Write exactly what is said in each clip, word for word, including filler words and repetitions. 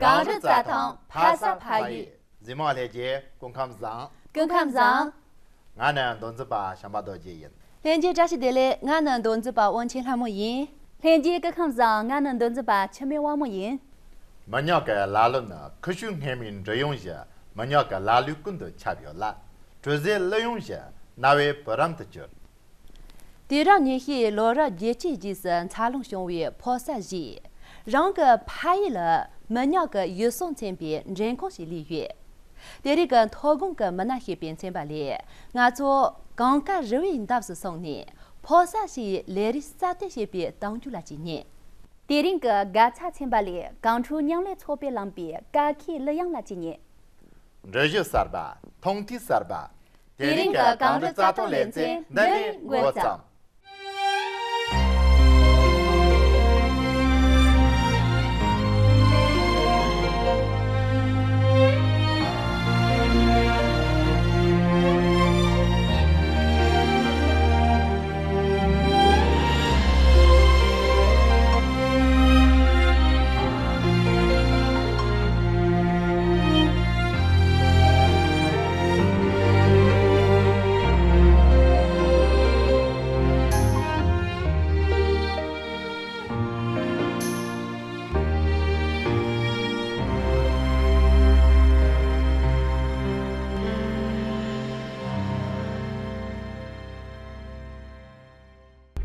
གངས་རི་རྩྭ་ཐང་ཕ་ས་ཕ་ཡུལ། གཟིགས་མོ་བ་ལྷན་རྒྱས་སྐུ་ཁམས་བཟང་། སྐུ་ཁམས་བཟང་། ང་ནི་མདོ་འཛིན་པ་བྱམས་པ་རྡོ་རྗེ་ཡིན། ལྷན་རྒྱས་བཀྲ་ཤིས་བདེ་ལེགས། ང་ནི་མདོ་འཛིན་པ་དབང་ཆེན་ལྷ་མོ་ཡིན། ལྷན་རྒྱས་སྐུ་ཁམས་བཟང་། ང་ནི་མདོ་འཛིན་པ་འཆི་མེད་དབང་མོ་ཡིན། མི་ཉག་གི་ལ་ལུ་ནི་ཁུ་བྱུག་སྔས་མའི་འབྲི་གཡང་བཞིན། མི་ཉག་གི་ལ་ལུའི་ཀུན་ཏུ་ཁྱབ་ཡོད་ལ། དྲོད་ཟས་གླུ་དབྱངས་བཞིན། རྣ་བའི་བུ་རམ་དུ་གྱུར། དུས་རབས་ཉི་ཤུའི་ལོ་རབས་བརྒྱད་ཅུའི་རྗེས་སུ་འཚར་ལོངས་བྱུང་བའི་ཕོ་གསར་ཞིག་རང་གི་ཕ་ཡུལ་ལ་མི་ཉག་གི་ཡུལ་སྲུང་ཚན་པའི་མགྲོན་ཁང་ཞིག་ལས་ཡོད། དེ་རིང་གི་མཐོ་སྒང་གི་མི་སྣ་ཞེས་པའི་ཚན་པ་ལས། ང་ཚོ་གངས་དཀར་རི་བོའི་འདབས་སུ་སོང་ནས་ཕོ་གསར་ཞིག་གི་ལས་རིགས་གསར་གཏོད་བྱེད་པའི་གཏམ་རྒྱུད་ལ་གཅིག་ཉན། དེ་རིང་གི་དགའ་ཚལ་ཚན་པ་ལས་གངས་ཕྲུག་མཉམ་ལས་ཚོགས་པའི་ལམ་པའི་ཀ་ཁའི་གླུ་དབྱངས་ལ་གཅིག་ཉན། འགྲུལ་བཞུད་གསར་པ། མཐོང་ཐོས་གསར་པ། དེ་རིང་གི་གངས་རི་རྩྭ་ཐང་ལེ་ཚན་འདི་ནས་འགོ་བརྩམས།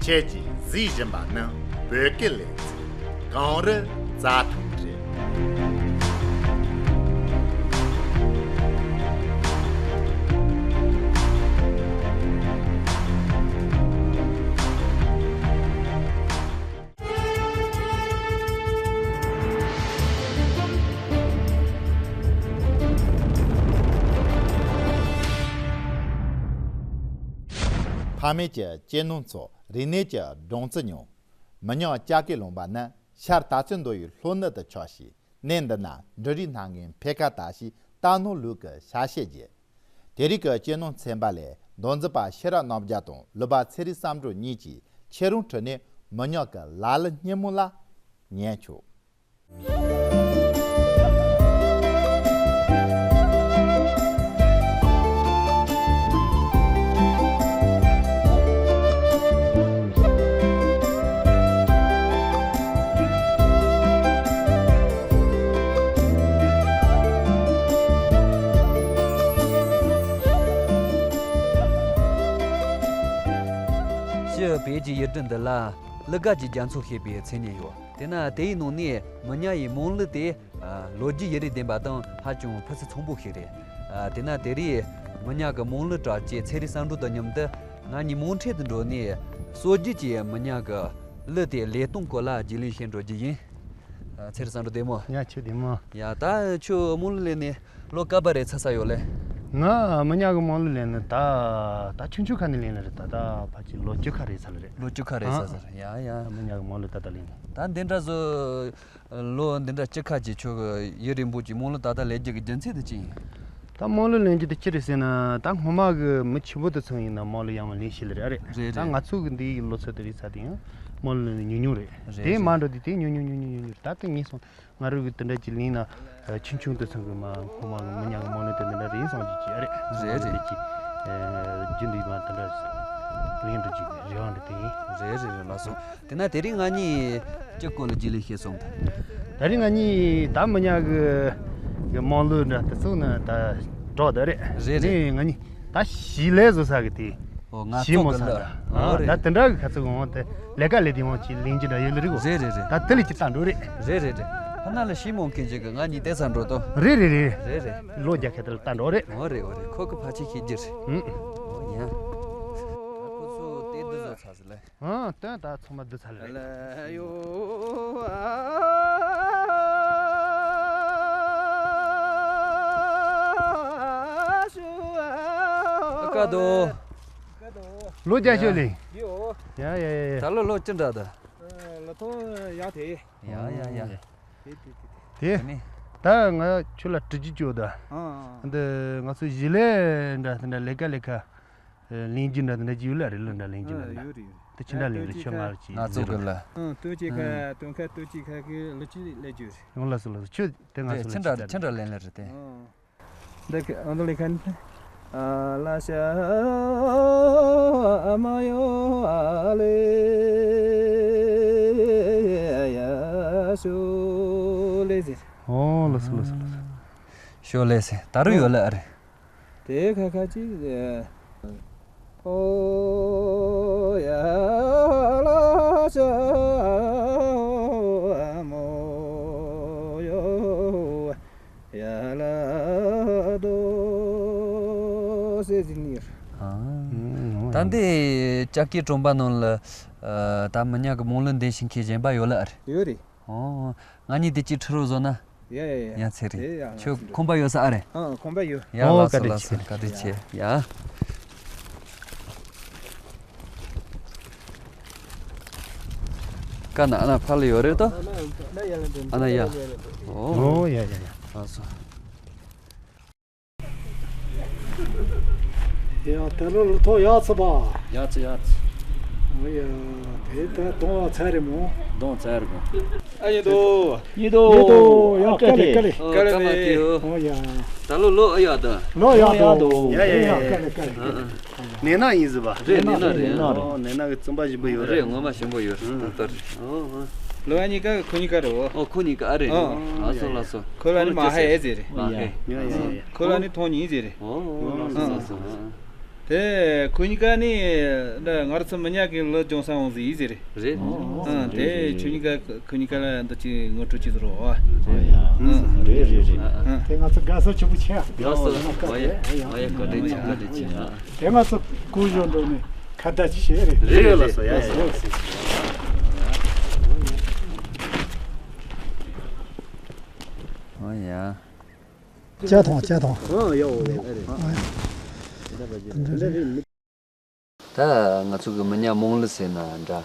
ཁྱེད་ཀྱིས་གཟིགས་བཞིན་པ་ནི་བོད་སྐད་ལེ་ཚན་གངས་རི་རྩྭ་ཐང་རེད། ཕ་མེས་ཀྱི་གཅེས་ནོར་ཚོ། རིག་གནས་ཀྱི་སྦྲང་རྩི་མྱོང་། མི་ཉག་ལྕགས་ཀའི་ལུང་པ་ནི་ཤར་སྟག་ཚང་མདོ་ཡི་ལྷོ་ནུབ་ཏུ་ཆགས་ཤིང་། གནས་འདི་ན་འབྲུ་རིགས་སྣ་ལྔའི་འཕེལ་ཁ་དར་ཞིང་རྟ་ནོར་ལུག་གི་ཤ་ཤེད་རྒྱས། དེ་རིང་གི་གཅེས་ནོར་ཚན་པ་ལས་མདོ་འཛིན་པ་ཤེས་རབ་རྣམ་རྒྱལ་དང་ལུག་པ་ཚེ་རིང་བསམ་གྲུབ་གཉིས་ཀྱིས་ཁྱེད་རང་ཁྲིད་ནས་མི་ཉག་གི་ལ་ལུ་སྙན་མོ་ལ་ཉན་ཆོག་སྤྱིར་བོད་ཀྱི་ཡུལ་གྲུ་འདི་ལ་གླུ་གར་གྱི་རྒྱ་མཚོ་ཞེས་པའི་མཚན་སྙན་ཡོད། དེས་ན་དེའི་ནང་ནས་མི་ཉག་ཡི་མོན་གླུ་དེ་ལོ་རྒྱུས་ཡུན་རིང་ལྡན་པ་དང་ཧ་ཅང་ཕུན་སུམ་ཚོགས་པོ་ཞིག་རེད། དེས་ན་དེ་རིང་མི་ཉག་གི་མོན་གླུ་གྲགས་ཅན་ཚེ་རིང་བསམ་གྲུབ་དང་མཉམ་དུ་ང་གཉིས་མོན་ཁྲོད་དུ་འགྲོ་ནས་སྲོལ་རྒྱུན་གྱི་མི་ཉག་གི་གླུ་དེ་ལེགས་གཏོང་སྐོར་ལ་རྒྱུས་ལོན་བྱེད་འགྲོ་རྒྱུ་ཡིན། ཚེ་རིང་བསམ་གྲུབ་བདེ་མོ། ཡ་ཁྱོད་བདེ་མོ། ཡ་ད་ཁྱོད་མོན་གླུ་ལེན་ནས་ལོ་ག་པ་རེད་ཚར་ས་ཡོད་ལེ། ང་མི་ཉག་གི་མོན་གླུ་ལེན་ནས་ད་ད་ཆུང་ཆུང་ཁ་ནས་ལེན་ལེ་རེད། ད་ད་ཕལ་ཆེར་ལོ་བཅུ་ཁ་རེད་ཚར་ལེ་རེད། ལོ་བཅུ་ཁ་རེད་ཚར་ས་རེད། ཡ་ཡ། མི་ཉག་གི་མོན་གླུ་ད་ད་ལེན་ནས། ད་འདི་འདྲ་བཟོ། ལོ་འདི་འདྲ་བཅུ་ཁ་ཅིག་ཁྱོད་ཀྱི་ཡུན་རིང་པོ་ཅིག་མོན་གླུ་ད་ལྟ་ལེན་རྒྱུ་གི་རྒྱུ་མཚན་དེ་ཅི་ཡིན། ད་མོན་གླུ་ལེན་རྒྱུ་དེ་ཅི་རེད་ཟེར་ན། ད་སྔོན་མ་གི་མི་ཆེན་པོ་དེ་ཚོ་ཡིན་ན་མོན་གླུ་ཡང་ལེན་ཤེས་ལེ་རེད། ཨ་རེད། རེད་ད་རེད། ང་ཚོ་གི་འདི་ཡི་ལོ་ཚོད་དེ་རེད་ས་དེ་ཡང་མོན་གླུ་ལེན་ཉུང་ཉུང་རེད། རེད་དེ་རེད། མ་འགྲོ་དེ་དེ་ཉུང་ཉུང་ཉུང་ཉུང་ཉུང་ཉུང་རེད། ད་དེ་ངས་སོང་ང་རང་གི་དེ་འདྲ་ཅིག་ལེན་ན་ཆུང་ཆུང་དེ་ཚོ་གི་མ་སྔོན་མ་གི་མི་ཉག་གི་མོན་གླུ་དེ་འདི་འདྲ་རེད་སོང་ཅིག་ཅིག་ཨ་རེད། རེད་རེད། ཅིག་རྒྱུན་དུ་མ་དེ་འདྲ་ལེན་འགྲོ་ཅིག་རེ་བ་འདྲ་དེ་ཡིན། རེད་རེད་རེད། ལགས་སོ། དེ་ན་དེ་རིང་ང་གཉིས་ཅི་སྐོར་ལ་རྒྱུས་ལོན་བྱེད་སོང་། ད་རིང་ང་གཉིས་ད་མི་ཉག་གི་གི་མོན་གླུ་འདྲ་དེ་ཚོ་ནི་ད་གྲོགས་དེ་རེད། རེད་རེད། ནི་ང་གཉིས་ད་གཞིས་ལས་བཟོ་ས་གི་དེ། ཨོ་ང་གཞིས་ཚོགས་མོ་གི་ས་ལ། འདྲ། ཨོ་རེད། ད་དེ་འདྲ་གི་ཁ་ཚུགས་འོང་དེ་ལས་ཀ་ལས་དེ་འོང་ཅི་ལེན་གྱི་འདྲ་ཡོད་ལེ་རེད་གོ། རེད་རེད་རེད། ད་དེ་ལས་ཅི་ལྟ་འགྲོ་རེད། རེད་རེད་རེད། ཕ་ན་ལ་གཞིས་མོ་མཁན་ཅིག་གི་ང་གཉིས་དེ་ཚ་འགྲོ་དོ། རེད་རེད་རེད། རེད་རེད། ལོ་རྒྱ་ཁྱེད་དེ་ལ་ལྟ་འགྲོ་རེད། ཨོ་རེད་ཨོ་རེད། ཁོ་གི་ཕ་ཆེ་ཤེས་རྒྱུ་རེད། ཨུ། ཨོ་ཡ། ད་ཁོ་ཚོ་དེ་འདི་བཟོ་ཚར་ཟེར་ལེ། ཨ་དོན་དག་ཚང་མ་བསྡུ་ཚར་ལེ། ལ་ཡོ། ཨ་ཀ་དོ། ལོ་བརྒྱ་ཤོད་ལེ། ཡོ། ཡ་ཡ་ཡ་ཡ། ད་ལོ་ལོ་ཅི་འདྲ་ད། ལོ་ཐོ་ཡ་དེ། ཡ་ཡ་ཡ། དེ་དེ་དེ་དེ། དེ། ད་ང་ཁྱོད་ལ་དྲི་རྒྱུ་ཅོ་ད། ཨ་ཨ། འདི་ང་ཚོ་གཞིས་ལས་འདྲ་དེ་འདྲ་ལས་ཀ་ལས་ཀ། ལེན་རྒྱུ་འདྲ་དེ་འདྲ་ཅི་ཡོད་ལ་རེད། ལོ་འདྲ་ལེན་རྒྱུ་འདྲ་དེ་འདྲ། ཡོད་རེད་ཡོད་རེད། དེ་ཕྱི་འདྲ་ལེན་ལ་ཆོས་ང་རུ་ཅིག་ང་ཚོ་གི་ལ། ཨང་། སྟོན་ཆེ་ཁ་སྟོན་ཁ་སྟོན་ཆེ་ཁ་གི་ལོ་ཆུ་ལས་རྒྱུ་རེད། ཡོང་ལ་སོ་ལ་སོ་ཆོས་དེ་ང་རེད། ཚོ་ཕྱི་ལ་འདྲ་ཕྱི་འདྲ་ལེན་ལ་རེད་དེ། ཨང་། འདི་གི་ཨང་། འདི་ལས་ཁན། ཨ་ལ་ཤ་མ་ཡོ་ཨ་ལེ་ཡ་ཤོ་ལེ་ཟེར། ཨོ་ལ་སོ་ལ་སོ་ལ་སོ། ཤོ་ལེ་ཟེར། ད་རུ་ཡོད་ལ་ཨ་རེད། དེ་ཁ་ཁ་ཅིག་ཨོ་ཡ་ལ་ཤ་མོ་ཡོ་ཡ་ལ་དོ་ཟེར་ཟིན་ཡོད། ཨ། ད་འདི་ལྕགས་ཀྱི་གྲོང་པ་ནང་ལ་ད་མི་ཉག་གི་རྨོངས་ལུགས་འདི་ཤིང་ཁྱེར་གཞན་པ་ཡོད་ལ་ཨ་རེད། ཡོད་རེད། ཨོ། ང་གཉིས་དེ་གཅིག་ཁྲིད་རོགས་བཟོ་ན། ཡ་ཡ་ཡ། ཡ་ཚེ་རེད། དེ་ཡ་ང་ཁྱོད་ཚོ་ཁོམ་པ་ཡོད་ས་ཨ་རེད། ཨ་ཁོམ་པ་ཡོད། ཡ་ཨོ་ལགས་སོ་བཀའ་དྲིན་ལགས་སོ་ཆེ། བཀའ་དྲིན་ཆེ་ཡ། ཀ་ན་ཨ་ན་ཕ་ལ་ཡོད་རེད་དོ། ཨ་ན་ཡ། ཨོ། ཨོ་ཡ་ཡ་ཡ། ལགས་སོ། ཡ་དེ་ལོ་ལོ་ཐོ་ཡག་ཚི་པ། ཡག་ཚི་ཡག་ཚི། ཨོ་ཡ། དེ་ད་གདོང་བ་ཚ་རེ་མོ། གདོང་ཚ་རེ་མོ། ཨ་ཡེ་དོ། ཡེ་དོ། ཡེ་དོ། ཡ་ཀ་ལེ་ཀ་ལེ། ཨོ་ཀ་ལེ་ཀ་མ་མེ། ཏི་ཡོ། ཨོ་ཡ། ད་ལོ་ལོ་ཨ་ཡ་ད། ལོ་ཡག་དོ། ཡ་ཡ་ཡ། ཡ་ཀ་ལེ་ཀ་ལེ། ཨ་ཨ། ནེ་ན་ཡིན་ཟི་བ། རེད་ནེ་ན་རེད། ཨོ་ནེ་ན་གི་བཙུན་པ་ཞིམ་པོ་ཡོད་རེད། རེད་ངོ་མ་ཞིམ་པོ་ཡོད་རེད། ད་ལྟ་རེད། ཨོ་ཨོ། ལོ་ཨ་ནི་ཀ་ཁོ་གཉིས་ཀ་རེད། ཨོ་ཁོ་གཉིས་ཀ་ཨ་རེད། ཨོ། ལགས་སོ་ལགས་སོ། ཁོ་ལ་ནི་མ་ཧ་ཨེ་ཟེར་རེད། མ་ཧེ། ཡ་ཡ་ཡ། ཁོ་ལ་ནི་ཐོང་ཉིན་ཟེར་རེད། ཨོ་ཨོ་ལགས་སོ་ལགས་སོ། དེ་ཁོ་གཉིས་ཀ་ནི་ང་རང་ཚོ་མི་ཉག་གི་ལོ་ལྗོངས་ས་འོང་ཟེར་ཡིན་ཟེར་རེད། རེད། ཨ་དེ་ཁྱོད་གཉིས་ཀ་ཁོ་གཉིས་ཀ་ལ་འདི་ཅི་ངོ་སྤྲོད་ཅི་ཟེར་རོ། ཨོ་ཡ། རེད་རེད་རེད། དེ་ང་ཚོ་དགའ་བསུ་ཆེན་པོ་ཆེ་ཡ། ལགས་སོ། ཨོ་ཡ། ཨོ་ཡ། བཀའ་དྲིན་ཆེ། བཀའ་དྲིན་ཆེ། དེ་ང་ཚོ་སྐུ་གཞོགས་འགྲོ་ནས་ཁ་བརྡ་ཅིག་བྱེད་རེད། རེད་ཡོད་ལགས་སོ། ཡ་ཡ་ཡ། ཨོ་ཡ། ལྕགས་ཐོང་ལྕགས་ཐོང་། ཨ་ཡ་ཨོ་ཡ་ཨ་རེད། ཨོ་ཡ། ད་ང་ཚོ་གི་མི་ཉག་རྨོངས་ལུགས་ཟེར་ན་འདྲ།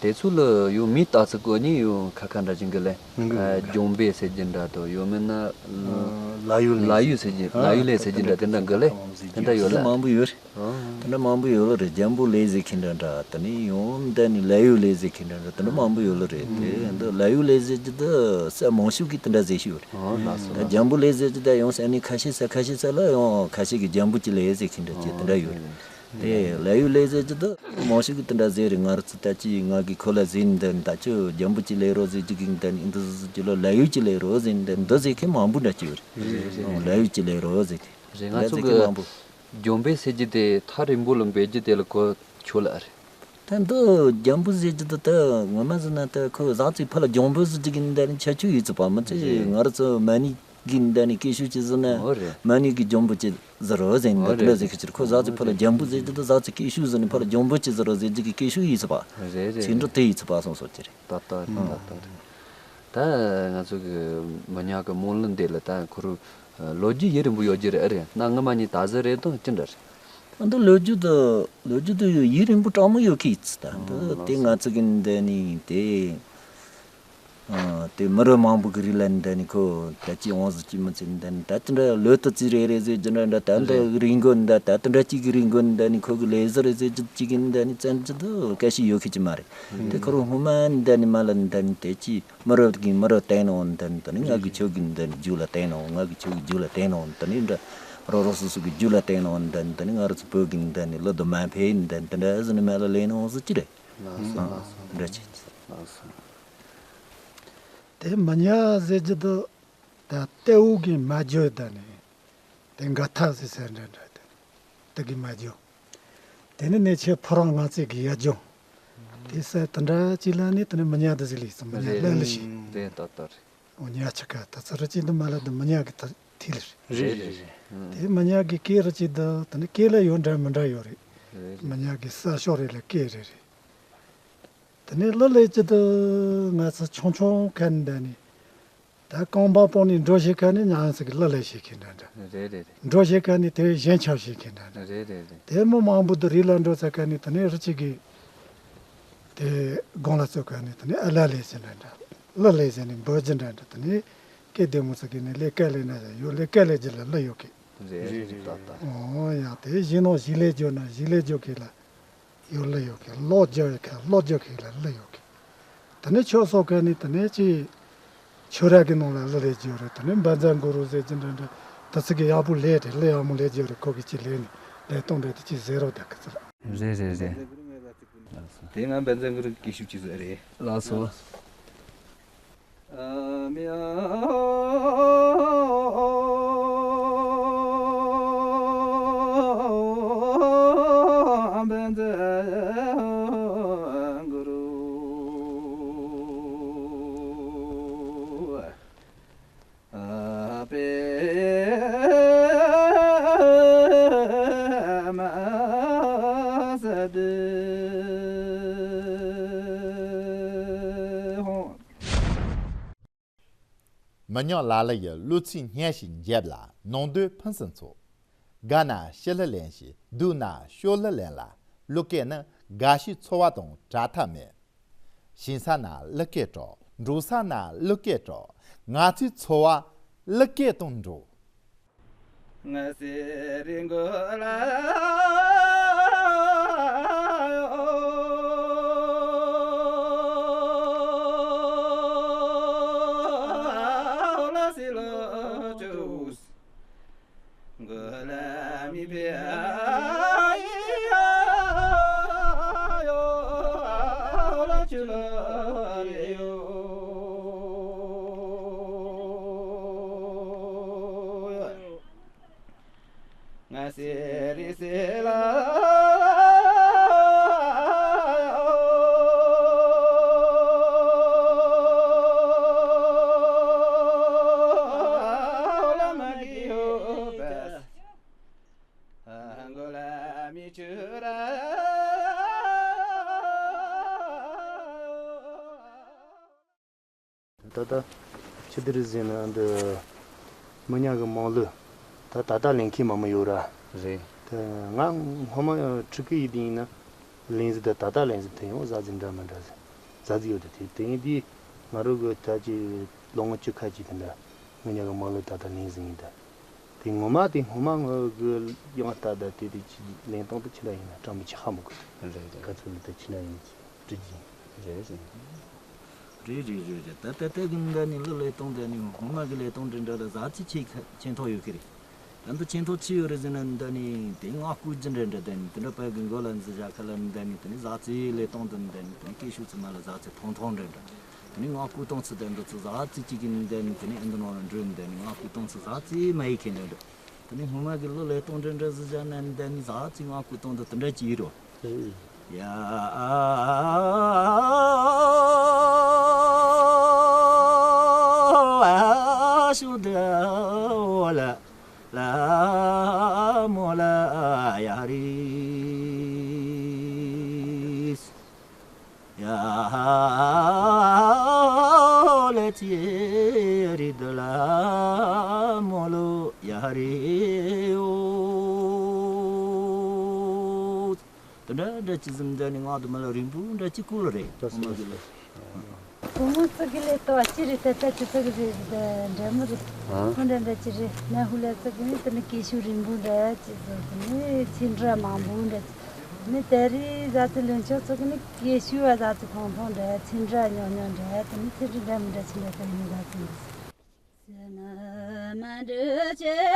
དེ་ཚོ་ལ་ཡོད་མི་ལྟ་ཚུལ་གོ་ནི་ཡོད་ཁ་ཁ་འདྲ་ཅིག་གི་ལས། ལྗོན་པའི་ཟེར་གྱི་འདྲ་དོ་ཡོད་མིན་ན། ལ་ཡུ་ལ་ཡུ་ཟེར་གྱི་ལ་ཡུ་ལས་ཟེར་གྱི་འདྲ་དེ་འདྲ་གི་ལས། དེ་འདྲ་ཡོད་ལ། མང་པོ་ཡོད་རེད། དེ་འདྲ་མང་པོ་ཡོད་ལ་རེད། འཇམ་པོ་ལས་ཟེར་མཁན་འདྲ་འདྲ་དེ་ནས་ཡང་འདི་ནས་ལ་ཡུ་ལས་ཟེར་མཁན་འདྲ་འདྲ་དེ་འདྲ་མང་པོ་ཡོད་ལ་རེད། དེ་འདི་ལ་ཡུ་ལས་ཟེར་གྱི་འདི་ས་མང་ཤོས་ཀྱིས་དེ་འདྲ་ཟེར་ཤི་ཡོད་རེད། ད་འཇམ་པོ་ལས་ཟེར་གྱི་ད་ཡང་ས་ནས་ཁ་ཤས་ས་ཁ་ཤས་ས་ལ་ཡང་ཁ་ཤས་ཀྱིས་འཇམ་པོ་གྱི་ལས་ཟེར་མཁན་འདྲ་གྱི་དེ་འདྲ་ཡོད་རེད། དེ་ལ་ཡུ་ལས་ཟེར་གྱི་འདི་མང་ཤོས་ཀྱིས་དེ་འདྲ་ཟེར་རེད། ང་རང་ཚོ་ད་ཅི་ང་གི་ཁོ་ལ་ཟེར་འདི་ད་ཅི་འཇམ་པོ་གྱི་ལས་རོ་ཟེར་གྱི་གི་འདི་ནས་འདི་ཟེར་གྱི་ལ་ལ་ཡུ་གྱི་ལས་རོ་ཟེར་འདི་འདི་ཟེར་མཁན་མང་པོ་འདྲ་གྱི་ཡོད་རེད། ལ་ཡུ་གྱི་ལས་རོ་ཟེར་གྱི་རེད། ང་ཚོ་གི་ལས་ཟེར་མཁན་མང་པོ། ལྗོན་པའི་ཟེར་གྱི་དེ་ཐག་རིང་པོ་ལ་འབེབས་རྒྱུ་དེ་ལ་གོ་ཆོད་ལ་རེད། ད་འདི་འཇམ་པོ་ཟེར་གྱི་འདི་ད་ངོ་མ་ཟེར་ན་ད་ཁོ་ཟག་ཚིག་ཕ་ལ་འཇམ་པོ་ཟེར་གྱི་འདི་ནི་ཁྱད་ཆོས་ཡོད་ཚུལ་པ་མི་ཚེ་ང་རང་ཚོ་མ་ཎི་གི་འདི་ནི་སྐད་ཤུགས་ཅིག་ཟེར་ན་ཨོ་རེད། མ་ཎི་གི་འཇམ་པོ་ཅིག་ཟེར་རོ་ཟེར་ནི་ཨོ་འདི་རེད། ལ་ཟེར་གྱི་ཁོ་ཟག་ཚིག་ཕ་ལ་འཇམ་པོ་ཟེར་གྱི་འདི་ཟག་ཚིག་སྐད་ཤུགས་ཟེར་ནི་ཕ་ལ་འཇམ་པོ་ཅིག་ཟེར་རོ་ཟེར་གྱི་གི་སྐད་ཤུགས་ཡོད་ཚུལ་པ་རེད་རེད། ཚིག་འབྲུ་དེ་ཡོད་ཚུལ་པ་སོང་སོང་ཅི་རེད། ད་ལྟ་རེད། ཨོ། ད་ལྟ་རེད། ད་ང་ཚོ་གི་མི་ཉག་གི་རྨོངས་ལུགས་འདི་ལ་ད་ཁོ་རུ་ལོ་རྒྱུས་ཡུན་རིང་པོ་ཡོད་རྒྱུ་རེད་ཨེ་རེད། གནའ་སྔ་མ་ནས་ད་གཟོད་རེད་དང་ཅི་འདྲ་རེད། ད་འདི་ལོ་རྒྱུས་དེ་ལོ་རྒྱུས་དེ་ཡུན་རིང་པོ་དྲང་མོ་ཡོད་ཀི་ཡིན་ད་འདི་དེ་ང་ཚོ་གི་འདི་ནས་དེ་དེ་མི་རབས་མང་པོ་གི་རིང་ལ་འདི་ནས་ཁོ་ད་ཅི་འོང་ཟིག་ཅི་མི་ཚེ་འདི་ནས་ད་ཅི་འདྲ་ལོ་དུ་ཙི་རེ་རེ་ཟེར་ཅི་འདྲ་འདྲ་ད་འདི་རིང་གོ་འདི་ད་དེ་འདྲ་ཅིག་གི་རིང་གོ་འདི་ནས་ཁོ་གི་ལས་ཟུར་རེ་ཟེར་ཅི་ཅིག་གི་འདི་ནས་བཙན་ཅི་འདི་སྐད་ཤི་ཡོད་ཁི་ཅི་མ་རེད། དེ་ཁོ་རང་སྔོན་མ་འདི་ནས་མ་ལ་འདི་ནས་དེ་ཅི། མི་རབས་ཀྱིས་མི་རབས་བསྟེན་ནོ་འདི་ནི་ད་ནི་ང་གི་ཆོས་ཀྱི་འདི་ནི་རྒྱུད་ལ་བསྟེན་ནོ། ང་གི་ཆོས་ཀྱི་རྒྱུད་ལ་བསྟེན་ནོ་འདི་ནི་འདྲ། རོ་རོ་སོ་སོ་གི་རྒྱུད་ལ་བསྟེན་ནོ་འདི་ནི་ད་ནི་ང་རང་ཚོ་བོད་ཀྱི་འདི་ནི་ལོ་དུ་མ་འཕེལ་འདི་འདི་འདྲ་ཟིན་ནི་མ་ལ་ལེན་ནོ་ཟི་ཅི་རེད། ལགས་སོ་ལགས་སོ། འདྲ་ཅི། ལགས་སོ། དེ་མི་ཉག་ཟེར་རྒྱུ་དུ་ད་ལྟེའུ་གི་མ་བརྗོད་ད་ནི་དེ་འགའ་ཐག་ཟེར་ཟེར་འདྲ་འདྲ་དེ་དེ་གི་མ་བརྗོད། དེ་ནི་གནས་ཆེན་ཕོ་བྲང་ལྔ་རྩེ་གི་ཡ་ལྗོངས། དེ་ས་དེ་འདྲ་ཅིག་ལ་ནི་དེ་ནི་མི་ཉག་དེ་ཟིག་ལས་སམ་མི་ཉག་ལ་ལ་ཞིག་རེད་ད་ལྟ་རེད། འོ་ཉག་ཆ་ཀ་ད་ཚ་རུ་ཅིག་འདི་མ་ལ་འདི་མི་ཉག་གི་ད་ཐིལ་རེད། རེད་རེད་རེད། དེ་མི་ཉག་གི་སྐད་རུ་ཅིག་འདི་དེ་ནི་སྐད་ལ་ཡོད་འདྲ་མི་འདྲ་ཡོད་རེད། རེད་རེད། མི་ཉག་གི་ས་ཕྱོགས་རེ་ལ་སྐད་རེ་རེད། དེ་ནས་གླུ་ལེན་རྒྱུ་དུ་ང་ཚོ་ཆུང་ཆུང་ཁ་ནས་འདི་ནས་ད་རྐང་པ་སྤོ་ནས་འགྲོ་བྱེད་ཁ་ནས་ཉང་ཚིག་གླུ་ལེན་བྱེད་མཁན་འདྲ་འདྲ། རེད་རེད་རེད། འགྲོ་བྱེད་ཁ་ནས་དེ་བཞིན་ཆབ་བྱེད་མཁན་འདྲ་འདྲ། རེད་རེད་རེད། དེ་མི་མང་པོ་དུ་རི་ལ་འགྲོ་ཚ་ཁ་ནས་དེ་ནས་རི་གཅིག་གི་དེ་སྒང་ལ་ཚོ་ཁ་ནས་དེ་ནས་ཨ་ལ་ལེན་བྱེད་འདྲ་འདྲ། གླུ་ལེན་བྱེད་ནས་འབོད་རྒྱུ་འདྲ་འདྲ། དེ་ནས་སྐད་བདེ་མོ་ཚོ་གི་ནས་ལས་ཀ་ལས་ན་ཡང་ཡོད་ལས་ཀ་ལས་རྒྱུ་ལ་གླུ་ཡོད་གི། རེད་རེད་རེད། ད་ལྟ། ཨོ་ཡང་དེ་བཞིན་ནོ་ཞིག་ལས་རྒྱུ་ན་ཞིག་ལས་རྒྱུ་གི་ལ། ཡོད་ལ་ཡོད་ཀི་ལོ་རྒྱུ་ཡོད་ཀི་ལོ་རྒྱུ་ཀི་ལ་ལ་ཡོད་ཀི། དེ་ནས་ཆོས་སོགས་ཀ་ནི་དེ་ནས་ཅི་ཆོས་ར་གི་ནང་ལ་ལ་ལས་རྒྱུ་རེད། དེ་ནས་བཛྲ་གུ་རུ་ཟེར་གྱི་འདྲ་འདྲ་དེ་ཚིག་གི་ཡག་པོ་ལས་རེད། ལས་ཡག་མོ་ལས་རྒྱུ་རེད། ཁོ་གི་ཅི་ལས་ནི་ལས་སྟོང་འདྲ་དེ་ཅི་ཟེར་རོ་ད་གི་ཚི་ལ། རེད་རེད་རེད། དེ་ང་བཛྲ་གུ་རུ་གི་ཤུགས་ཅི་ཟེར་རེད། ལགས་སོ། མི་ཉག་ལ་ལ་ཡི་གླུ་ཚིག་སྙན་ཞིང་འཇེབས་ལ་ནང་དོན་ཕུན་སུམ་ཚོགས། དགའ་ན་ཤི་ལ་ལེན་ཞིང་སྡུག་ན་ཤོ་ལ་ལེན་ལ་གླུ་སྐད་ནི་དགའ་ཤོས་འཚོ་བ་དང་བྲལ་ཐབས་མེད། ཞིང་ས་ན་གླུ་སྐད་གྲགས། འབྲོག་ས་ན་གླུ་སྐད་གྲགས། ང་ཚོའི་འཚོ་བ་གླུ་སྐད་དང་འགྲོགས། ང་སེ་རི་མགོ་ལ་ལ་སི་ལོ་ཅུས། མགོ་ལ་མི་བེ་ཨ་ཡི་ཨ་ཡོ་ཨ་ལ་ཅུ་ལ་རེ་ཡོ། ང་སེ་རི་སེ་ལ་ལ་མ་གི་ཡོ་པ། མགོ་ལ་མི་ཆུ་ར། ད་ལྟ་ཆི་དི་རི་ཟེར་ན་འདི་མི་ཉག་གི་མང་ལོ་ད་ད་ལྟ་ལེན་མཁན་མང་མོ་ཡོད་ར། རེད། ད་ང་སྔོན་མ་ཕྲུ་གུ་ཡིན་དུས་ཡིན་ན་ལེན་ཟི་ད་ད་ལྟ་ལེན་ཟི་དེ་ཡང་ཟ་ཟི་འདྲ་མི་འདྲ་ཟི་ཟ་ཟི་ཡོད་དེ་དེ་དེ་ཡིན་དུས་ང་རང་གི་ད་ཅི་ལོ་ངོ་བཅུ་ཁ་ཅིག་དེ་འདྲ་མི་ཉག་གི་མང་ལོ་ད་ལྟ་ལེན་ཟི་ཡིན་ད། དེ་ངོ་མ་དེ་སྔོན་མ་ངོ་གི་ཡང་ལྟ་ད་དེ་དེ་ཅི་ལེན་སྟངས་དེ་ཆི་འདྲ་ཡིན་ན་སྤྲང་པོ་ཆེ་ཧ་མོ་གི་རེད་རེད། ག་ཚོད་ལ་དེ་ཆི་འདྲ་ཡིན་ཅི་དྲི་གི་རེད་རེད། རེད་རེད་རེད་རེད། ད་ད་ལྟ་གི་འདི་ནི་གླུ་ལེན་སྟངས་འདི་ནི་སྔོན་མ་གི་ལེན་སྟངས་འདི་འདྲ་ལ་ཟ་ཚི་ཆེ་ཁ་ཆེ་མཐོ་ཡོད་གི་རེད། ད་འདི་ཆེ་མཐོ་ཆི་ཡོད་རེད་ཟེར་ན་འདི་ནི་དེ་ང་སྐུ་རྒྱུ་འདྲ་འདྲ་འདི་ནི་དེ་འདྲ་པའི་གི་མགོ་ལ་འཛི་བཞག་ཁ་ལ་འདི་ནི་དེ་ནི་ཟ་ཚི་ལེན་སྟངས་འདི་འདི་ནི་དེ་ནི་སྐད་ཤུགས་ཚི་མ་ལ་ཟ་ཚི་ཐོང་ཐོང་འདྲ་འདྲ། དེ་ནས་ང་སྐུ་གཏོང་ཚུལ་དེ་འདི་ཚོ་ཟ་ཚིག་གཅིག་གི་འདི་ནས་དེ་ནས་ཨེ་འདི་ནང་ལ་འགྲོ་འདི་ནས་ང་སྐུ་གཏོང་ཚུལ་ཟ་ཚིག་མ་ཡིག་མཁན་འདི་འདྲ། དེ་ནས་སྔོན་མ་གི་གླུ་ལེན་སྟངས་འདྲ་འདྲ་ཟིག་བཞག་ན་འདི་ནས་ཟ་ཚིག་ང་སྐུ་གཏོང་འདི་དེ་འདྲ་ཅིག་ཡིན་རོ། ཡ་ཨ་ཤུ་དེ་ཨོ་ལ་ལ་མོ་ལ་ཡ་རིས། ཡ་ལེ་ཅི་རི་དུ་ལ་མོ་ལོ་ཡ་རེ་ཡོ། དེ་འདྲ་འདྲ་ཅི་ཟིན་འདྲ་ནི་ང་དུ་མ་ལ་རིང་པོ་འདྲ་ཅི་ཀུ་ལ་རེད། ཁོ་མ་གི་ལ། ཁོ་མོ་ཙི་གི་ལས་ཏོ་ཅི་རེད་ད་ད་ཅི་ཙི་གི་རེད་འདྲ་མོ་རེད། ཁོ་འདྲ་འདྲ་ཅི་རེད་ན་ཧུ་ལ་ཙི་གི་ནི་དེ་ནི་སྐད་ཤུགས་རིང་པོ་འདྲ་ཅི་ཟེར་གི་ནི་ཚིག་འདྲ་མང་པོ་འདྲ་ཅི། ནི་ད་རེས་ཟ་ཚི་ལོན་ཆོག་ཚོ་གི་ནི་སྐད་ཤུགས་བ་ཟ་ཚི་ཐོང་ཐོང་འདྲ་ཚིག་འདྲ་ཉོག་ཉོག་འདྲ་དེ་ནི་ཚིག་འདྲ་འདྲ་མི་འདྲ་ཅི་འདྲ་དེ་ནི་ཟ་ཚི་འདྲ།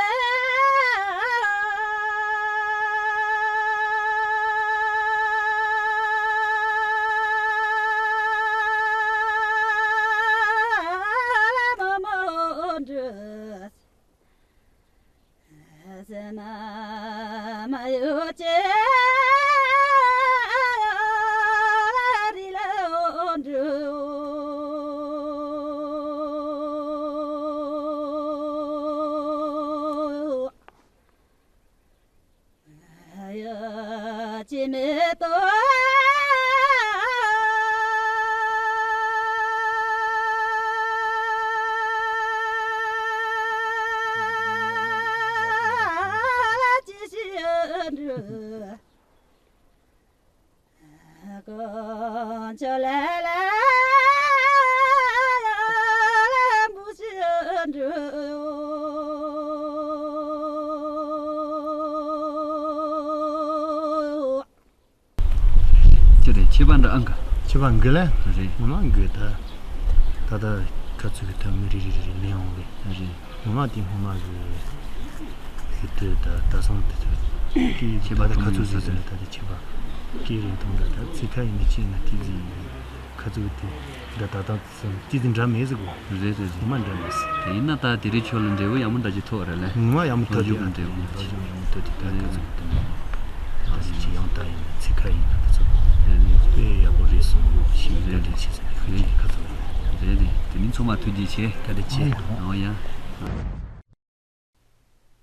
ཁྱད་པར་འདྲ་ཨང་ག་ཁྱད་པར་འགུལ་ལ། རེད། ངོ་མ་འགུལ་ད། ད་ལྟ་ཁ་ཚུགས་ཀྱི་ཐོག་མི་རེ་རེ་རེ་རེ་ལེན་འོང་གི། རེད། ངོ་མ་དེ་ངོ་མ་གི་ཞུ་དུས་ད་ད་སང་དེ་ཚོ་ཁྱད་པར་ད་ཁ་ཚུགས་ཟིག་ཟིན་ད་ད་ཁྱད་པར་སྐད་རིང་ཐུང་འདྲ་ད་ཚིག་ཁ་ཡིན་ནི་ཅི་ཡིན་ན་དེ་ཟིག་ཡིན། ཁ་ཚུགས་དེ་འདྲ་ད་ད་ཙི་ཙི་འདྲ་མེད་ཟིག་གོ། རེད་རེད་རེད། ངོ་མ་འདྲ་མེད་ཟིག་དེ་ཡིན་ན་ད་དེ་རིང་ཁྱོད་ལ་འབྲས་བུ་ཡག་མོ་འདྲ་ཅིག་ཐོབ་རེད་ལེ། ངོ་མ་ཡག་མོ་ཐོབ་དེ་ལོ་རྒྱུས་ཀྱི་འབྲས་བུ་ལོ་རྒྱུས་ཡག་མོ་ཐོབ་དེ་ད་ཁ་ཚུགས་དེ་ད་ད་ཅི་ཅི་ཡང་ད་ཡིན་ན་ཚིག་ཁ་ཡིན་ན་ད་ཚོ་དཔེ་ཡག་པོ་རེད་སོང་ཞིག་རེད་རེད་ཆེ་ཟེར་ཁ་ཚུགས་ཁ་ཚུགས་རེད་རེད། དེ་རིང་ཚང་མ་ཐུགས་རྗེ་ཆེ། ད་ད་ཅི་ཨོ་ཡ།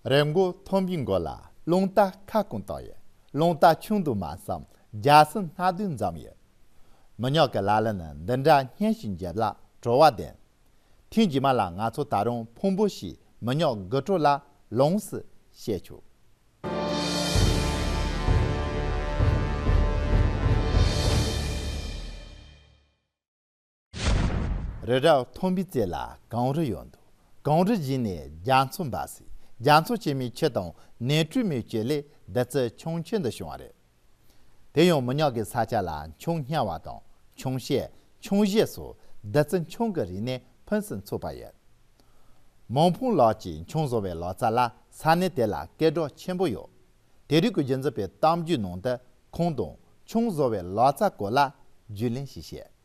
རི་མགོ་མཐོན་པོའི་མགོ་ལ་རླུང་རྟ་ཁ་སྐོང་བཏང་ཡོད། རླུང་རྟ་ཆུང་དུ་མ་བསམ་རྒྱ་སྲིན་སྣ་བདུན་འཛོམས་ཡོད། མི་ཉག་གི་ལ་ལ་ནི་འདི་འདྲ་སྙན་ཞིང་འཇེབས་ལ་བྲོ་བ་ལྡན། ཐེངས་རྗེས་མ་ལ་ང་ཚོ་ད་རུང་ཕུང་པོ་ཞིག་མི་ཉག་དགུ་གྲོ་ལ་ལོངས་སུ་སྤྱད་ཆོག་རི་རབ་མཐོན་པོའི་རྩེ་ལ་གངས་རི་ཡོད་འདུག་གངས་རི་བཞི་ནས་རྒྱ་མཚོ་འབབ་སྲིད། རྒྱ་མཚོ་ཆེན་མོའི་ཆུ་དང་ནེ་ཀྲུ་མོའི་བཅུད་ལས་བདུད་རྩི་ཁྱུང་ཆེན་འདི་བྱུང་བ་རེད། དེ་ཡང་མི་ཉག་གི་ས་ཆ་ལ་ཁྱུང་སྙ་བ་དང་ཁྱུང་ཤེལ་ཁྱུང་བཞི་སོགས་བདུད་རྩི་ཁྱུང་གི་རིགས་ནས་ཕུན་སུམ་ཚོགས་པ་ཡོད། མང་ཕུང་ལགས་ཀྱིས་ཁྱུང་བཟོ་བའི་ལག་རྩལ་ལ་ས་གནས་དེ་ལ་སྐད་གྲགས་ཆེན་པོ་ཡོད། དེ་རིང་གི་རྒྱུན་འཛིན་པའི་གཏམ་རྒྱུད་ནང་དུ་ཁོང་དང་ཁྱུང་བཟོ་བའི་ལག་རྩལ་སྐོར་ལ་རྒྱུས་ལོན་ཞིག་བྱེད།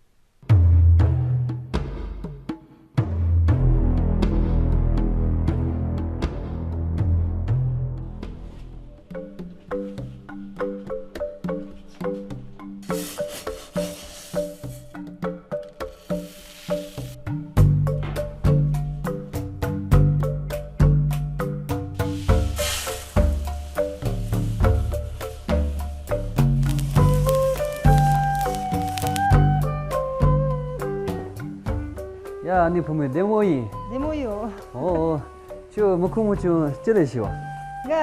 ཡ། ཨ་ནེ་བུ་མོ་བདེ་མོ་ཡིན། བདེ་མོ་ཡོད། ཨོ་ཨོ། ཁྱོད་མི་ཁུག་མོ་ཆུང་ཅི་ལས་ཤི་བ། ང་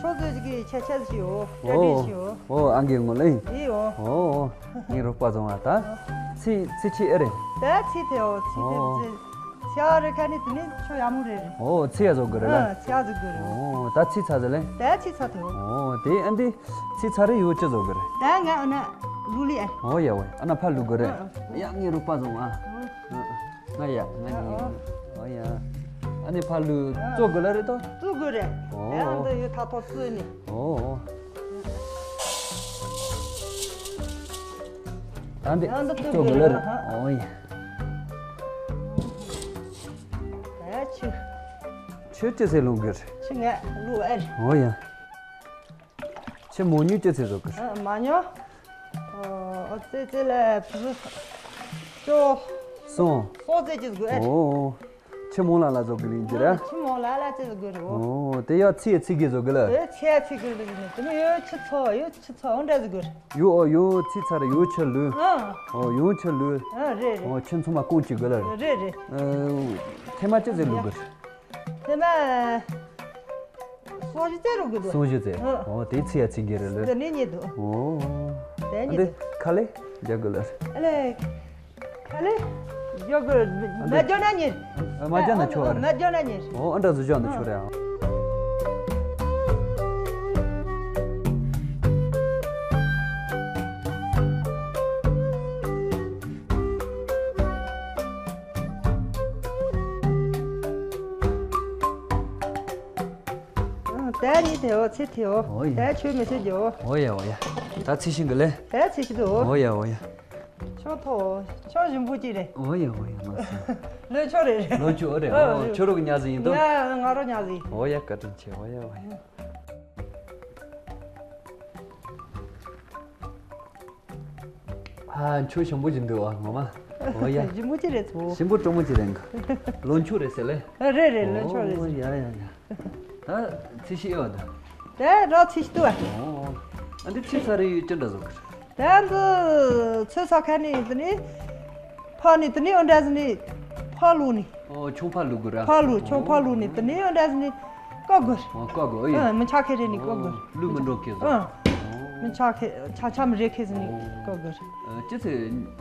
ཆོ་ཚོད་ཀྱི་ཆ་ཆ་ཞིག་ཡོད། ཨོ་ཨོ། ཨོ་ཨང་གི་ངོ་ལེ། ཡིན་ཡོད། ཨོ་ཨོ། ངའི་རོགས་པ་བཟང་བ་ད། ཚི་ཚི་ཆི་ཨེ་རེད། ད་ཚི་དེ་ཨོ་ཚི་དེ་ཨོ། ཚི། ཚི་ཨ་རེ་ཁ་ནི་དེ་ནི་ཆོ་ཡ་མོ་རེད་རེད། ཨོ་ཚི་ཡ་བཟོ་དགོས་རེད་ལ། ཨ་ཚི་ཡ་བཟོ་དགོས་རེད། ཨོ་ད་ཚི་ཚ་ཟེར་ལེ། ད་ཚི་ཚ་དེ་ཨོ། ཨོ་དེ་ཨ་འདི་ཚི་ཚ་རེ་ཡོད་ཅི་བཟོ་དགོས་རེད། ད་ང་ཨ་ན་ལུ་ལི་ཨ། ཨོ་ཡ་ཝེ་ཨ་ན་ཕ་ལུ་དགོས་རེད། ཨ་ཨ། ཡ་ངའི་རོགས་པ་བཟང་བ། ཨ་ཨ། ང་ཡ་ང་ཡ། ཨོ་ཡ། ཨ་ནི་ཕ་ལུ་བཙོ་དགོས་ལ་རེད་དོ། བཙོ་དགོས་རེད། ཨོ། ཡང་འདི་ཡོད་ཐ་ཐོ་བཙོས་ནས། ཨོ། ད་འདི་ཡང་འདི་བཙོ་དགོས་ལ་རེད། ཨོ་ཡ། ད་ཆུ། ཆུ་ཅི་ཟེར་ལུག་གི་རེད། ཆུ་ངས་ལུག་ཨེ་རེད། ཨོ་ཡ། ཁྱེད་མོ་ཉུ་ཅི་ཚེ་བཟོ་གི། ཨ་མ་ཉོ། ཨོ་ཙེ་ཙེ་ལ་བུ་ཅོ། སོང་། སོང་ཙེ་ཅི་དགོས་ཨེ། ཨོ། ཁྱེད་མོ་ལ་ལ་བཟོ་གི་ལིན་ཅི་ར། ཁྱེད་མོ་ལ་ལ་ཙེ་དགོས་རོ། ཨོ་དེ་ཡ་ཚེ་ཚེ་གི་བཟོ་གི་ལ། ཨེ་ཚེ་ཚེ་གི་ལིན་ཅི་ནི་དེ་མོ་ཡོ་ཆི་ཚོ་ཡོ་ཆི་ཚོ་འོང་འདྲ་ཟི་གོ། ཡོ་ཨོ་ཡོ་ཚེ་ཚ་ར་ཡོ་ཆི་ལུ། ཨ། ཨོ་ཡོ་ཆི་ལུ། ཨ་རེད་རེད། ཨོ་ཁྱེད་ཚོ་མ་ཀོང་ཅི་གི་ལ། རེད་རེད། ཨ་ཐེ་མ་ཅི་ཟེར་ལུ་གི། དེ་ན། སོང་ཞིག་རྩེ་རུ་གི་འདུག་སོང་ཞིག་རྩེ། ཨ། ཨོ་དེ་ཚི་ཡ་ཚི་གི་རེད་ལེ། འདི་ནི་ཉེ་འདུག་ཨོ། དེ་ཉེ་འདི་འདུག་ཁ་ལེ་རྒྱག་གི་ལེ། ཨ་ལེ། ཁ་ལེ། རྒྱག་གི་མ་རྒྱག་ན་ཉེ། ཨ་མ་རྒྱག་ན་ཆོག་ཨ་རེད། མ་རྒྱག་ན་ཉེ། ཨོ་ཨ་འདྲ་བཟོ་རྒྱག་ན་ཆོག་རེད་ཨ། ད་ནི་དེའོ་ཚེ་དེའོ། ཨོ་ཡ། ད་ཆོས་མི་ཚེ་རྒྱོ། ཨོ་ཡ་ཨོ་ཡ། ད་ཚེ་ཤིང་གི་ལེ། ད་ཚེ་ཤི་དུ། ཨོ་ཡ་ཨོ་ཡ། ཆོ་ཐོ། ཆོ་ཞིམ་པོ་ཅི་རེད། ཨོ་ཡ་ཨོ་ཡ་མ་སོ། ལོ་ཆོ་རེད་རེད། ལོ་ཆོ་རེད། ཨོ་ཨོ་ཆོ་རོག་ཉ་ཟི་ཡིན་དོ། ང་ང་རོ་ཉ་ཟི། ཨོ་ཡ་བཀའ་དྲིན་ཆེ་ཨོ་ཡ་ཨོ་ཡ། ཨ་ཁྱོད་ཞིམ་པོ་ཅིག་འདུག་ཨ་ངོ་མ། ཨོ་ཡ། ཞིམ་པོ་ཅི་རེད་ཚོ། ཞིམ་པོ་སྤྲང་མོ་ཅིག་རེད་འགའ། ལོ་མཆོད་རེད་ཟེར་ལེ། རེད་རེད་ལོ་མཆོད་རེད། ཨོ་ཡ་ཡ་ཡ། ད་ཚི་ཤི་ཨེ་བ་ད། དེ་རོ་ཚི་ཤི་ཏུ་བ། ཨོ། ཨ་འདི་ཚི་ཚ་རེ་ཡོད་ཅི་འདྲ་བཟོ་གི། དེ་འདི་ཚི་ཚ་ཁ་ནི་དེ་ནི། ཕ་ནི་དེ་ནི་ཨོ་འདྲ་ཟི་ནི། ཕ་ལུ་ནི། ཨོ་ཆུང་ཕ་ལུ་གུ་ར། ཕ་ལུ་ཆུང་ཕ་ལུ་ནི་དེ་ནི་ཨོ་འདྲ་ཟི་ནི། ཀ་གུར། ཨོ་ཀ་གུར་ཨོ་ཡ། ཨ་མི་ཆ་ཁེ་རེ་ནི་ཀ་གུར། ལུས་མི་འགྲོ་ཁེ་ཟོ། ཨ། མི་ཆ་ཁེ་ཆ་ཆ་མི་རེ་ཁེ་ཟི་ནི་ཀ་གུར། ཨ་ཅི་ཚེ་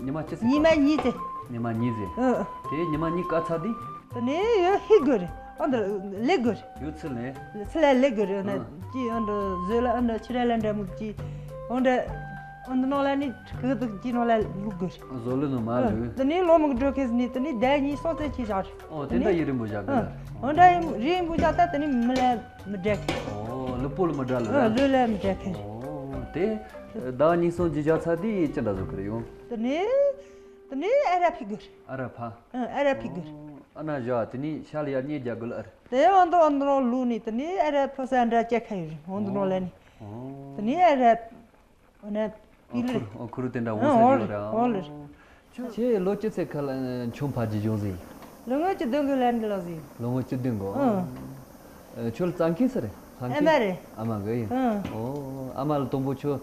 ཉི་མ་ཅི་ཚེ། ཉི་མ་གཉིས་ཚེ། ཉི་མ་གཉིས་ཚེ། ཨ། དེ་ཉི་མ་གཉིས་ཀ་ཚ་དི། དེ་ནས་ཡོད་ཧི་གུར། ཨ་འདི་ལེ་གུར། ཡོད་ཚེ་ལེ། ཚེ་ལེ་ལེ་གུར་ཡོད་ན་ཨ། ཅི་ཨ་འདི་བཟོས་ལ་ཨ་འདི་ཕྱི་ར་ལ་འདྲ་མུག་ཅི། ཨ་འདི། འདི་ནང་ལ་ནི་ཁུག་ཏུ་ཅི་ནང་ལ་ལུག་དགོས། བཟོ་ལུག་ནང་མ་ལུག་དེ་ནི་ལོ་མི་འགྲོ་ཁེས་ནི་དེ་ནི་ཟླ་གཉིས་གསུམ་ཙམ་ཅི་བཞག་རེད། ཨོ་དེ་འདྲ་ཡི་རིང་པོ་བཞག་གི་ལ། ཨོ་འདྲ་ཡི་རིང་པོ་བཞག་ད་དེ་ནི་མི་ལ་མི་འདྲ་ཁེ། ཨོ་ལུག་པོ་ལ་མི་འདྲ་ལ། ལུག་ལ་མི་འདྲ་ཁེ། ཨོ་དེ་ཟླ་གཉིས་གསུམ་ཅི་བཞག་ཚར་དེ་ཅི་འདྲ་བཟོ་གི་རེད་ཡོང་། དེ་ནི་དེ་ནི་ཨ་ར་ཕི་དགོས། ཨ་ར་ཕ། ཨ་ར་ཕི་དགོས། ཨ་ན་བཞག་དེ་ནི་ཤ་ལ་ཡར་གཉིས་རྒྱག་དགོས་ལ་ཨ་ར། དེ་འོ་འདི་འོ་འདི་རང་ལུག་ནི་དེ་ནི་ཨ་ར་ཕོ་ས་འདྲ་སྐྱེ་ཁ་ཡོད་རེད། འོ་འདི་རང་ལ་ནི། ཨོ། དེ་ནི་ཨ་ར། འོ་ན་པི་ལི། ཨོ་ཁུར་ཨོ་ཁུར་དེ་འདྲ་འོ་ཨོ་ས་ཡོད་རེད། ཨོ་ལེ། ཁྱོད་ལོ་གཅིག་ཚེ་ཁ་ལ་ཆུང་ཕ་ཇི་བྱུང་ཟིན། ལོ་ངོ་བཅུ་བདུན་གི་ལན་འདི་ལ་ཟིན། ལོ་ངོ་བཅུ་བདུན་གོ། ཨང་། ཁྱོད་ལ་ཙང་ཁིན་ས་རེད། ཙང་ཨ་མ་ཁིན་རེད། ཨ་མ་གི་ཡིན། ཨང་། ཨོ་ཨ་མ་ལ་དང་པོ་ཁྱོད་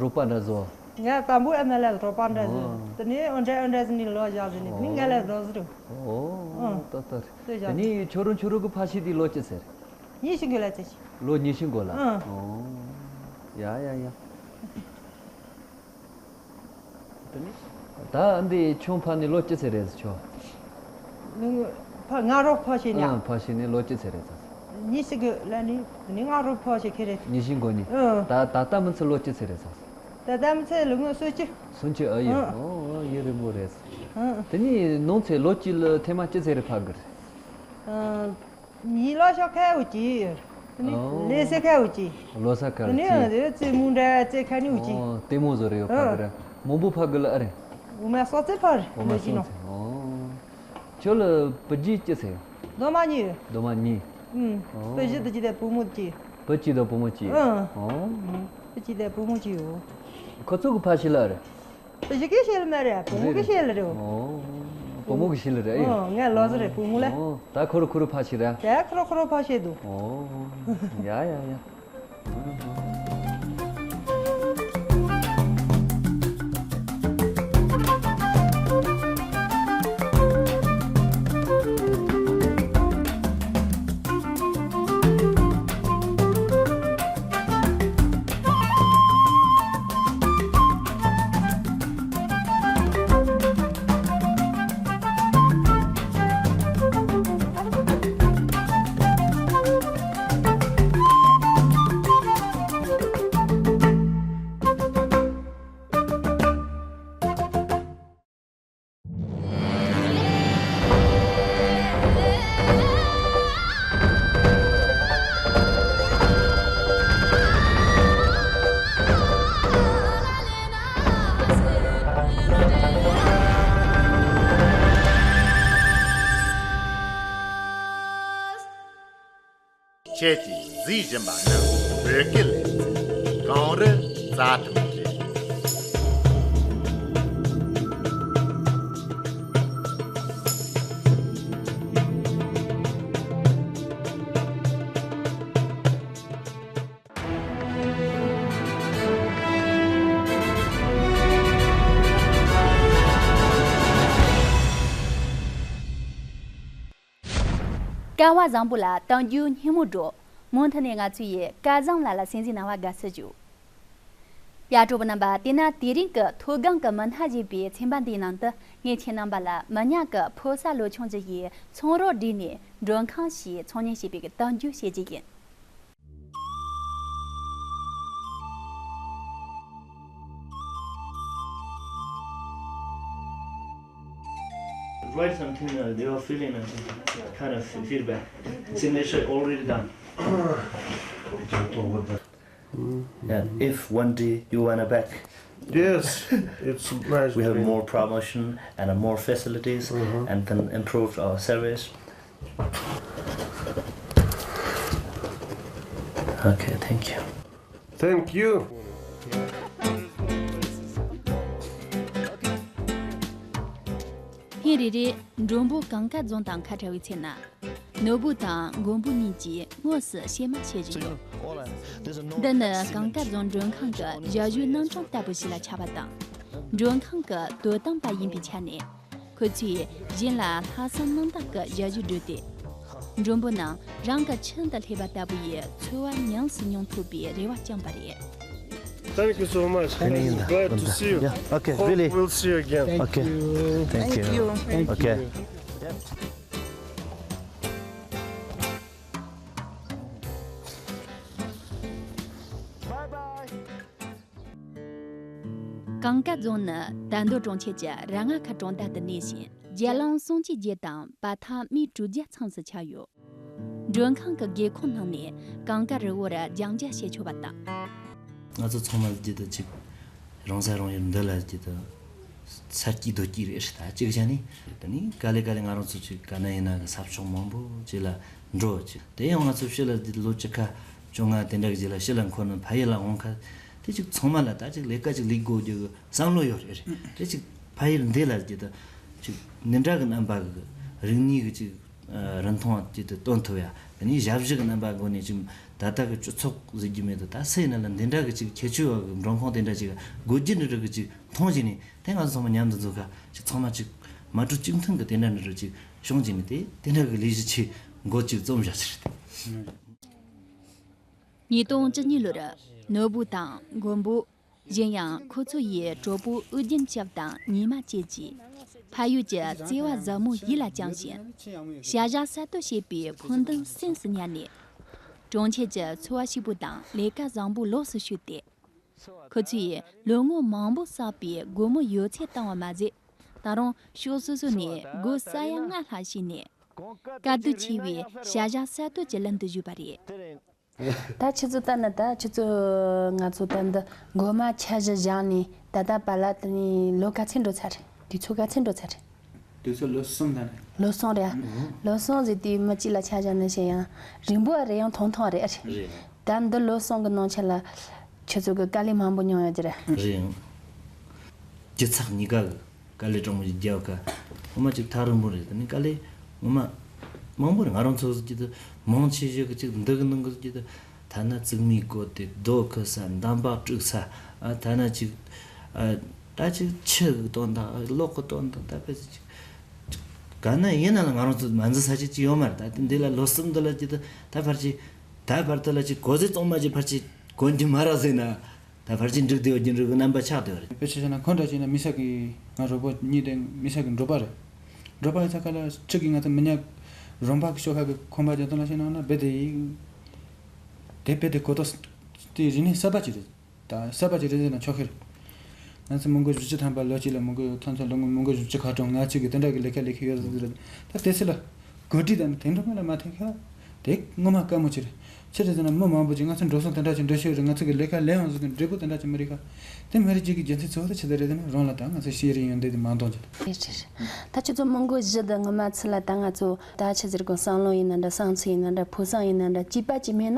རོགས་པ་འདྲ་བཟོ། ང་དང་པོ་ཨ་མ་ལ་རོགས་པ་འདྲ་བཟོ། ཨོ། དེ་ནས་ཨོ་འདྲ་ཨོ་འདྲ་ཟིན་ནི་ལོ་བཞག་ཟིན་ནི་ནི་ང་ལ་རོགས་ཟིན་རུ། ཨོ། ཨང་། ཏོ་ཏོ། དེ་བཞག་དེ་ནས་ཁྱོད་རང་ཁྱོད་རང་གི་ཕ་ཤི་དེ་ལོ་གཅིག་ཚེ་རེད། ཉི་ཤུ་གི་ལ་ཚེ་ཤི། ལོ་ཉི་ཤུ་འགོར་ལ། ཨང་། ཨོ། ཡ་ཡ་ཡ། དེ་ནི། ད་འདི་ཆུང་ཕ་ནི་ལོ་གཅིག་ཚེ་རེད་ཆོ། ཕ་ང་རོགས་ཕ་ཤི་ནི། ཨང་ཕ་ཤི་ནི་ལོ་གཅིག་ཚེ་རེད་ཚ། ཉི་ཤུ་གི་ལ་ནི་དེ་ནི་ང་རོགས་ཕ་ཤི་ཁེ་རེད། ཉི་ཤུ་འགོར་ནི། ཨང་། ད་ད་ལྟ་མི་ཚེ་ལོ་གཅིག་ཚེ་རེད་ཚ། ད་ལྟ་མི་ཚེ་ལོ་ངོ་སུམ་ཅུ། སུམ་ཅུ་ཨ་ཡོད། ཨང་། ཨོ་ཨོ་ཡུན་རིང་པོ་རེད། ཨང་། དེ་ནི་ནང་ཚེ་ལོ་གཅིག་ལ་ཐེངས་མ་གཅིག་ཚེ་རེད་ཕ་གི་རེད། ཨང་། ཉི་ལོ་ཤོ་ཁའི་འུ་ཅི། ཨོ། ལེ་སེ་ཁའི་འུ་ཅི། ལོ་ས་ཁ་ལ་ནི་ཅི། ཨང་། དེ་ཙེ་མུ་འདྲ་ཙེ་ཁ་ནི་འུ་ཅི། ཨོ། ལྟད་མོ་བཟོ་རེ་ཡོད་ཕ་གི་ར། མང་པོ་ཕ་གི་ལ་ཨ་རེ། འོ་མ་སོ་ཙེ་ཕ་རེ། འོ་མ་ལོ་ཅི་ནོ། སོ་ཙེ། ཨོ། ཁྱོད་ལ་བུ་རྒྱུད་ཅི་ཟེར། རྡོ་མ་གཉིས་ཡོད། རྡོ་མ་གཉིས། ཨུམ། ཨོ། བུ་བཞི་དེ་ཅི་དེ་བུ་མོ་གཅིག་བུ་གཅིག་དང་བུ་མོ་གཅིག་ཨང་། ཨོ། བུ་གཅིག་དེ་བུ་མོ་གཅིག་ཡོད། ཁོ་ཚོ་གི་ཕ་ཤི་ལ་རེད། བུ་གཅིག་གི་ཤི་ལ་མ་རེད། བུ་མོ་གི་ཤི་ལ་རེད། ཨོ། བུ་མོ་གི་ཤི་ལ་རེད། ཨོ། ང་ལོ་ཟེར་རེད་བུ་མོ་ལ། ཨོ། ད་ཁོ་རུ་ཁོ་རུ་ཕ་ཤི་ར། ད་ཁོ་རུ་ཁོ་རུ་ཕ་ཤི་འདུག་ཨོ། ཡ་ཡ་ཡ། ཁྱེད་ཀྱིས་གཟིགས་བཞིན་པ་ནི་བོད་སྐད་ལས་གངས་རི་རྩྭ་ཐང་རེད། སྐལ་བ་བཟང་པོ་ལ་དང་རྒྱུ་སྙན་མོ་སྒྲོག་མུ་མཐུད་ནས་ང་ཚོ་ཡི་སྐལ་བཟང་ལ་ལ་གསན་གཟིགས་གནང་བ་དགའ་བསུ་ཞུ། ཡ་གྲོགས་པོ་རྣམ་པ། དེས་ན་དེ་རིང་གི་མཐོ་སྒང་གི་མི་སྣ་ཞེས་པའི་ཚན་པ་འདིའི་ནང་དུ་ངས་ཁྱེད་རྣམ་པ་ལ་མི་ཉག་གི་ཕོ་གསར་ལོ་ཆུང་ཅིག་ཡིས་ཚོང་རོགས་བསྒྲིགས་ནས་མགྲོན་ཁང་ཞིག་ཚོང་གཉེར་བྱས་པའི་གི་དང་རྒྱུ་བཤད་རྒྱུ་ཡིན། Write something, uh, they are feeling and kind of feedback. Signature already done. Yeah, if one day you wanna back, yes, it's nice. We have more promotion and more facilities and then improved our service. Okay, thank you. Thank you. ཐེངས་རེ་རེ་མགྲོན་པོ་གངས་དཀར་རྫོང་དང་ཁ་བྲལ་བའི་ཚེ་ན། ནོར་བུ་དང་མགོན་པོ་གཉིས་ཀྱིས་དངོས་སུ་གཤེད་མ་བྱེད་བཞིན་ཡོད། འདི་ནི་གངས་དཀར་རྫོང་མགྲོན་ཁང་གི་ཞབས་ཞུའི་རྣམ་གྲངས་ལྟ་བུ་ཞིག་ལ་ཆགས་པ་དང་། མགྲོན་ཁང་གི་དོ་དམ་པ་ཡིན་པའི་ཆ་ནས། ཁོ་ཚོས་གཞན་ལ་ལྷག་བསམ་རྣམ་དག་གི་ཞབས་ཞུ་བསྒྲུབས་ཏེ། མགྲོན་པོ་རྣམས་རང་གི་ཁྱིམ་དུ་སླེབས་པ་ལྟ་བུ་ཡི་ཚོར་བ་ཉམས་སུ་མྱོང་ཐུབ་པའི་རེ་བ་བཅངས་པ་རེད། Thank you so much. Glad to see you. Yeah, okay, hope really. We'll see you again. Okay. Thank you. Thank you. Okay. Bye bye. གང་ཀ་རྫོང་ནི་དར་མདོ་གྲོང་ཁྱེར་གྱི་ར་མངའ་ཁ་གྲོང་རྡལ་དུ་གནས་ཤིང་། རྒྱལ་ཡོངས་སུང་ཅི་བརྒྱད་དང་པ་ཐ་མི་གྲུ་བརྒྱ་མཚམས་སུ་ཆགས་ཡོད། མགྲོན་ཁང་གི་སྒེའུ་ཁུང་ནང་ནས་གངས་དཀར་རི་བོར་རྒྱང་རྒྱ་བྱེད་ཆོག་པ་དང་། ང་ཚོ་ཚང་མ་ལ་ཅི་ད་ཅིག་རང་ས་རང་ཡུལ་འདི་ལ་ཅི་ད་ས་སྐྱིད་རྡོ་སྐྱིད་རེད་ད་ཅིག་བྱ་ནི། ད་ནི་ག་ལེ་ག་ལེ་ང་རང་ཚོ་ཅིག་ག་ན་ཡིན་ན་གི་ས་ཕྱོགས་མང་པོ་ཅིག་ལ་འགྲོ་ཅིག་དེ་ཡང་ང་ཚོ་ཕྱི་ལ་ལོ་བཅུ་ཁ་བཅོ་ལྔ་དེ་འདྲ་གི་ཅིག་ལ་ཕྱི་ལ་འཁོར་ནས་ཕ་ཡུལ་ལ་འོང་ཁ་དེ་ཅིག་ཚང་མ་ལ་ད་ཅིག་ལས་ཀ་ཅིག་ལས་དགོས་རྒྱུ་གི་བསམ་བློ་ཡོད་རེད། དེ་ཅིག་ཕ་ཡུལ་འདི་ལ་ཅིག་ད་ཅིག་འདི་འདྲ་གི་རྣམ་པ་གི་རིག་གནས་གི་ཅིག་རིན་ཐང་ཅིག་ཏུ་སྟོན་ཐུབ་ཡ། དེ་ནས་ཞབས་ཞུ་གི་རྣམ་པ་སྒོ་ནས་ཅིག་ད་ལྟ་གི་སྤྱི་ཚོགས་ཟེར་རྒྱུ་མེད་དུ་ད་སེ་ཡིན་ན་ལ་འདི་འདྲ་གི་ཅིག་ཁྱད་ཆོས་བ་གི་མགྲོན་ཁང་དེ་འདྲ་ཅིག་དགོས་རྒྱུ་འདྲ་གི་ཅིག་མཐོང་བཞིན་ནས་དེ་ང་ཚོ་ཚང་མ་མཉམ་དུ་འཛོམས་ཁ་ཅིག་ཚང་མ་ཅིག་མ་གྲོས་གཅིག་མཐུན་གི་དེ་འདྲ་འདྲ་རུ་ཅིག་བྱུང་བཞིན་ནས་དེ་དེ་འདྲ་གི་ལས་གཞི་ཆེ་འགོ་ཅིག་རྩོམ་བཞག་ཟེར་ཏེ། ཉིས་སྟོང་བཅུ་གཉིས་ལོར་ནོར་བུ་དང་མགོན་པོ། གཞན་ཡང་ཁོ་ཚོ་ཡི་གྲོགས་པོ་ཨུ་རྒྱན་སྐྱབས་དང་ཉི་མ་བཅས་ཀྱིས་ཕ་ཡུལ་གྱི་བརྩེ་བ་ཟབ་མོ་ཡིད་ལ་བཅངས་ཤིང་། བྱ་བཞག་གསར་གཏོད་བྱེད་པའི་ཕུགས་འདུན་སེམས་སུ་ཉར་ནས། གྲོང་ཁྱེར་གྱི་འཚོ་བ་སྐྱིད་པོ་དང་ལས་ཀ་བཟང་པོ་ལོགས་སུ་ཞུགས་ཏེ། ཁོ་ཚོས་ལོ་ངོ་མང་པོ་བསགས་པའི་སྒོ་མོ་ཡོད་ཚད་བཏང་བ་མ་ཟད། ད་རུང་ཕྱོགས་སོ་སོ་ནས་སྒོ་ས་ཡ་ལྔ་ལྷག་བྱས་ནས། དཀའ་སྡུག་ཆེ་བའི་བྱ་བཞག་གསར་གཏོད་ཀྱི་ལམ་དུ་ཞུགས་པ་རེད། ད་ཁྱེད་ཚོ་ལྟ་ན་ད་ཁྱེད་ཚོ་ང་ཚོ་ད་འདི་འགོ་མ་འཆར་གཞི་བཞག་ནས་ད་ལྟ་བར་ལ་དེ་ནས་ལོ་ག་ཚོད་འགྲོ་ཚར་རེད། དུས་ཚོད་ག་ཚོད་འགྲོ་ཚར་རེད། དུས་ཚོད་ལོ་གསུམ་ད་རེད། ལོ་གསུམ་རེད་ཨ། ལོ་གསུམ་ཟེར་དུས་མི་གཅིག་ལ་འཆར་གཞི་ནི་བཤད་ཡང་རིང་པོ་རེད་ཡང་ཐུང་ཐུང་རེད་ཨ། རེད། ད་འདི་ལོ་གསུམ་གི་ནང་ཆེན་ལ་ཁྱེད་ཚོ་གི་དཀའ་ལས་མང་པོ་མྱོང་ཡོད་ཀྱི་རེད། རེད། སྤྱི་ཚོགས་གཉིས་ཀ་གི་དཀའ་ལས་དྲང་མོ་ཞིག་རྒྱབ་ཀ་ཧོ་མ་ཅིག་ཐག་རིང་པོ་རེད། དེ་ནི་དཀའ་ལས་ངོ་མ་མང་པོ་རེད། ང་རང་ཚོ་ཟེར་གྱི་འདུག་མང་ཆེ་ཤོས་ཀྱི་ཅིག་འདི་གི་ནང་གི་ཟེར་གྱི་འདུག་ཐ་ན་བཙུགས་མའི་སྐོར་དེ་རྡོ་ཁུ་ས་འདམ་བག་དཀྲུག་ས་ཨ་ཐ་ན་ཅིག་ཨ་ད་ཅིག་ཆུ་གི་དོན་དག་གློག་གི་དོན་དག་ད་ཕལ་ཆེར་ཅིག་ག་ན་ཡིན་ན་ལ་ང་རང་ཚོ་མ་འཛུལ་ས་ཅིག་ཅིག་ཡོད་མ་རེད། ད་དེ་འདི་ལ་ལོ་གསུམ་འདི་ལ་ཅིག་ད་ད་ཕར་ཅིག་ད་བར་དུ་ལ་ཅིག་གོ་ཟེ་གཙང་མ་ཅིག་ཕར་ཅིག་གོན་རྒྱུ་མ་རག་ཟེར་ན། ད་ཕལ་ཆེར་འགྲིག་བདེ་བ་རྒྱུ་འགྲིག་གི་རྣམ་པ་ཆགས་བསྡད་པ་རེད། དཔེ་ཆ་བཞག་ན་ཁོང་འདྲ་ཅིག་ན་མི་ས་གི་ང་གྲོགས་པོ་གཉིས་དེ་མི་ས་གི་འབྲོག་པ་རེད། འབྲོག་པ་ཡི་ཚ་ཁ་ལ་ཁྲི་གི་ང་ཚོ་མི་ཉག་རོང་པ་གི་ཤོག་ཁ་གི་ཁོམ་པ་རྒྱ་མཚོ་ལ་ཤེས་ན་ན་རྦད་དེ་ཡིན། དེ་རྦད་དེ་གོ་ཏོ་དེ་རིག་གནས་གསར་པ་ཅིག་རེད། ད་གསར་པ་ཅིག་རེད་ཟེར་ན་ཆོག་ཤེས་རེད། ང་ཚོ་མི་མགོ་བཞི་བཅུ་ཐམ་པ་ལོ་གཅིག་ལ་མི་མགོ་ཐམ་ཚོ་ལོ་མི་མགོ་བཞི་བཅུ་ཁ་གྲངས་ང་གཅིག་གི་དེ་འདྲ་གི་ལས་ཀ་ལས་ཁི་ཡོད་ཟེར་རེད། ད་དེ་ཚེ་ལ། གོ་སྒྲིག་དང་དེ་འདྲ་མ་ལ་མ་ཐེག་ཁ། དེ་ངོ་མ་དཀའ་མོ་ཆེ་རེད། ཆི་རེད་ཟེར་ན་མི་མང་པོ་ཅིག་ང་ཚོ་འགྲོ་སོང་དེ་འདྲ་ཅིག་འགྲོ་ཤེས་རེད། ང་ཚོ་གི་ལས་ཀ་ལས་ཡོང་ཟེར་ཏེ་འབྲས་བུ་དེ་འདྲ་ཅིག་མི་རིག་ཁ། དེ་མི་རིག་ཅིག་གི་རྒྱུ་མཚན་གཙོ་བོ་དེ་ཆི་ཟིག་རེད་ཟེར་ན་རང་ལ་ད་ང་ཚོ་ཤེས་རིག་ཡོན་ཏན་དེ་མ་འདང་ཅིག་རེད་རེད། ད་ཁྱེད་ཚོ་མི་མགོ་བཞི་དང་ངོ་མ་ཚུར་ལ་ད་ང་ཚོ་ད་ཆི་ཟེར་དགོས་བསམ་བློ་ཡིན་ན་འདྲ་བསམ་ཚུལ་ཡིན་ན་འདྲ་ཕུགས་བསམ་ཡིན་ན་འདྲ་སྐྱིད་པ་ཅིག་མེད་ན་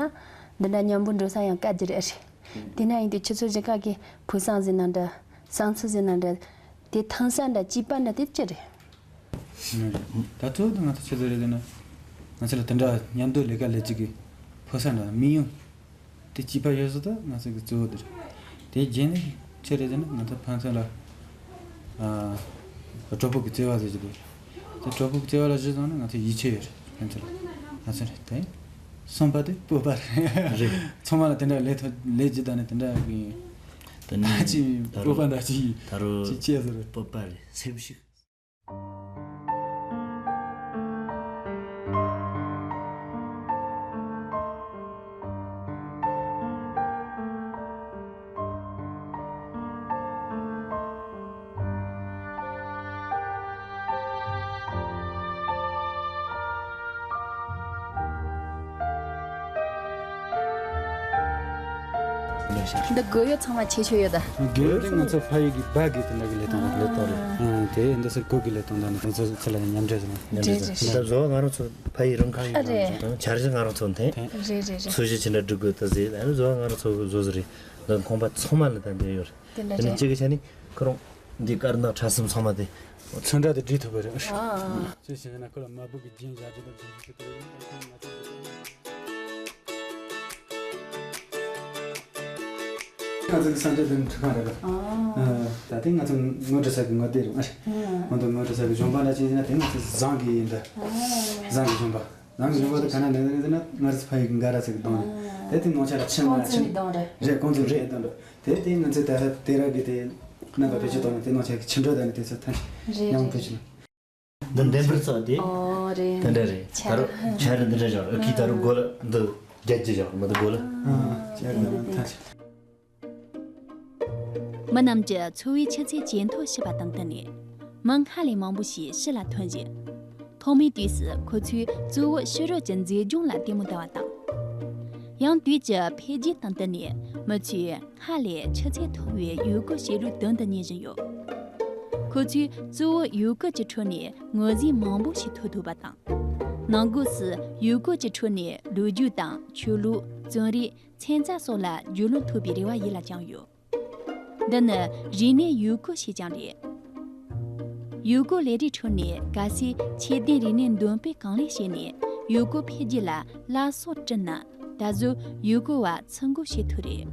འདི་འདྲ་མཉམ་པོ་འགྲོ་ས་ཡང་དཀའ་རྒྱུ་རེད་རེད། དེ་ན་ཡིན་དུས་ཁྱེད་ཚོ་གཞིས་ཀ་གི་ཕུགས་བསམ་ཟེར་ན་འདྲ་བསམ་ཚུལ་ཟེར་ན་འདྲ་དེ་ཐང་ས་འདྲ་སྐྱིད་པ་འདྲ་དེ་ཅི་རེད། ད་ཐོག་ཏུ་ང་ཚོ་ཆེད་དུ་རེད་ཟེར་ན། ང་ཚོ་ལ་དེ་འདྲ་མཉམ་དུ་ལས་ཀ་ལས་ཅིག་གི་ཕོ་ས་འདྲ་མི་ཡོང་། དེ་སྐྱིད་པ་ཡོད་ཟེར་ད་ང་ཚོ་གི་གཙོ་བོ་དེ་རེད། དེ་རྗེས་ནས་ཆེད་རེད་ཟེར་ན་ང་ཚོ་ཕན་ཚུན་ལ། ཨ། གྲོགས་པོ་གི་བརྩེ་བ་ཟེར་གྱི་འདུག་དེ་གྲོགས་པོ་གི་བརྩེ་བ་ལ་གཞི་བཟུང་ན་ང་ཚོ་ཡིད་ཆེས་ཡོད་རེད་ཕན་ཚུན་ལ། ང་ཚོ་རེད་དེ། གསུམ་པ་དེ་སྤོབས་པ་རེད། རེད། ཚང་མ་ལ་དེ་འདྲ་ལས་ཐོ་ལས་ཅི་ད་ནི་དེ་འདྲ་གི། དེ་ནི་ད་ཅི་ད་སྤོབས་པ་རུ་འདྲ་ཅི་ད་རུ་ཅི་བྱས་ཟེར་རེད། སྤོབས་པ་རེད་སེམས་ཤུགས། འདི་སྒོ་ཡོད་ཚང་མ་ཆེ་ཆོད་ཡོད་ད། སྒོ་ཡོད་དེ་ང་ཚོ་ཕ་ཡུལ་གྱི་སྦག་གི་དེ་འདྲ་གི་ལས་དོན་ལས་དོན་རེད། ཨ་དེ་འདི་སུ་སྒོ་གི་ལས་དོན་དང་ནི་ང་ཚོ་ཚོ་ལ་མཉམ་འབྲེལ་ཟེར་ན་མཉམ་འབྲེལ་ཟེར། ད་བཟོ་བ་ང་རང་ཚོ་ཕ་ཡུལ་རང་ཁ་ཡིན་རེད། དང་འཆར་གཞི་ང་རང་ཚོ་འཐེན། རེད་རེད་རེད། འཚོལ་ཞིབ་ཅི་འདྲ་སྒྲུབ་དགོས་ད་ཟེར། ཨ་ནི་བཟོ་བ་ང་རང་ཚོ་བཟོ་ཟེར་རེད། ལ་ཁང་པ་ཚང་མ་ལ་ད་འདི་ཡོད་རེད། དེ་འདྲ་དེ་ནི་རེད། གཅིག་གི་ཆ་ནི་ཁོ་རང་འདི་དཀར་ནག་ཁྲ་གསུམ་ཚང་མ་དེ་ཚོན་ཁྲ་དེ་བྲིས་ཐུབ་པ་རེད། ཨ། ཅི་ཞེས་ན་ཁོ་ལ་མ་བུ་གི་རྒྱན་བཞག་རྒྱུ་དང་རྒྱན་གྱི་ཁྱད་པར་ཡོད་ན་ཁོ་ང་ཚོ་གི་སངས་རྒྱས་བསྟན་འཛིན་ཁྲི་ཁང་རེད་པ། ཨ། ད་ཐེངས་ང་ཚོ་ངོ་སྤྲོད་ས་གི་ངོ་དེ་རེད་མ་རེད། ཨ། ང་ཚོ་ངོ་སྤྲོད་ས་གི་གཞོང་པ་འདྲ་ཅིག་ཡིན་ན་དེ་ང་ཚོ་ཟངས་གི་ཡིན་ད། ཨ། ཟངས་གི་གཞོང་པ། ནང་གི་ཡོང་བ་དེ་ག་ན་ལེན་ཟེར་ན་ང་རང་ཚོ་ཕ་ཡུལ་གྱི་འགའ་ར་ཚིག་གི་གདོང་ནས་དེ་དེ་ནང་ཆ་ལ་ཕྱིན་མ་ཕྱིན་རེད། ཀོང་ཙེ་རེད་གདོང་རེད། དེ་དེ་ང་ཚོས་ད་དེ་ར་གི་དེ་རྣམ་པ་བེད་སྤྱོད་གཏོང་ནས་དེ་ནང་ཆ་གི་ཕྱི་འགྲོ་ད་ནས་དེ་ཚོ་ཐམས་ཅད་ཡང་བེད་སྤྱོད། འདི་འདེམ་པར་ཚོ་དེ། ཨོ་རེད། དེ་འདྲ་རེད། ད་རུང་ཆ་རེད་འདི་འདྲ་བཞག་ཨ་ཁི་ད་རུང་སྒོ་ལ་འདི་རྒྱ་ཇེ་བཞག་མ་འདི་སྒོ་ལ། ཨ་ཆ་རེད་ཐམས་ཅད། མི་རྣམས་ཀྱི་འཚོ་བའི་ཆུ་ཚད་ཇེ་མཐོར་ཕྱིན་པ་དང་བསྟུན་ནས། མི་སྔར་ལས་མང་པོ་ཞིག་ཕྱི་ལ་ཐོན་རྗེས། ཐོག་མའི་དུས་སུ་ཁོ་ཚོས་གཙོ་བོ་ཕྱི་རོལ་གྱི་མཛེས་ལྗོངས་ལ་ལྟད་མོ་ལྟ་བ་དང་། ཡང་དུས་ཀྱི་འཕེལ་རྒྱས་དང་བསྟུན་ནས་མི་ཚོས་སྔར་ལས་ཆུ་ཚད་མཐོ་བའི་ཡུལ་སྐོར་བྱེད་ལུགས་དོན་དུ་གཉེར་བཞིན་ཡོད། ཁོ་ཚོས་གཙོ་བོ་ཡུལ་སྐོར་གྱི་ཁྲོད་ནས་ངོས་འཛིན་མང་པོ་ཞིག་ཐོབ་ཐུབ་པ་དང་། ནང་སྒོས་སུ་ཡུལ་སྐོར་གྱི་ཁྲོད་ནས་ལོ་རྒྱུས་དང་ཆོས་ལུགས། བཙུན་རིགས། ཚན་རྩལ་སོགས་ལ་རྒྱུས་ལོན་ཐོབ་པའི་རེ་བ་ཡིད་ལ་བཅངས་ཡོད། འདི་ནི་རིག་གནས་ཡུལ་སྐོར་ཞིག་ཀྱང་རེད། ཡུལ་སྐོར་ལས་རིགས་ཁྲོད་ནས་གལ་སྲིད་ཆོས་ལྡན་རིག་གནས་འདོན་སྤེལ་གང་ལེགས་བྱས་ནས་ཡུལ་སྐོར་འཕེལ་རྒྱས་ལ་བླ་སྲོག་བསྐྲུན་ན། ད་གཟོད་ཡུལ་སྐོར་བ་ཚུར་འགུག་བྱེད་ཐུབ་རེད།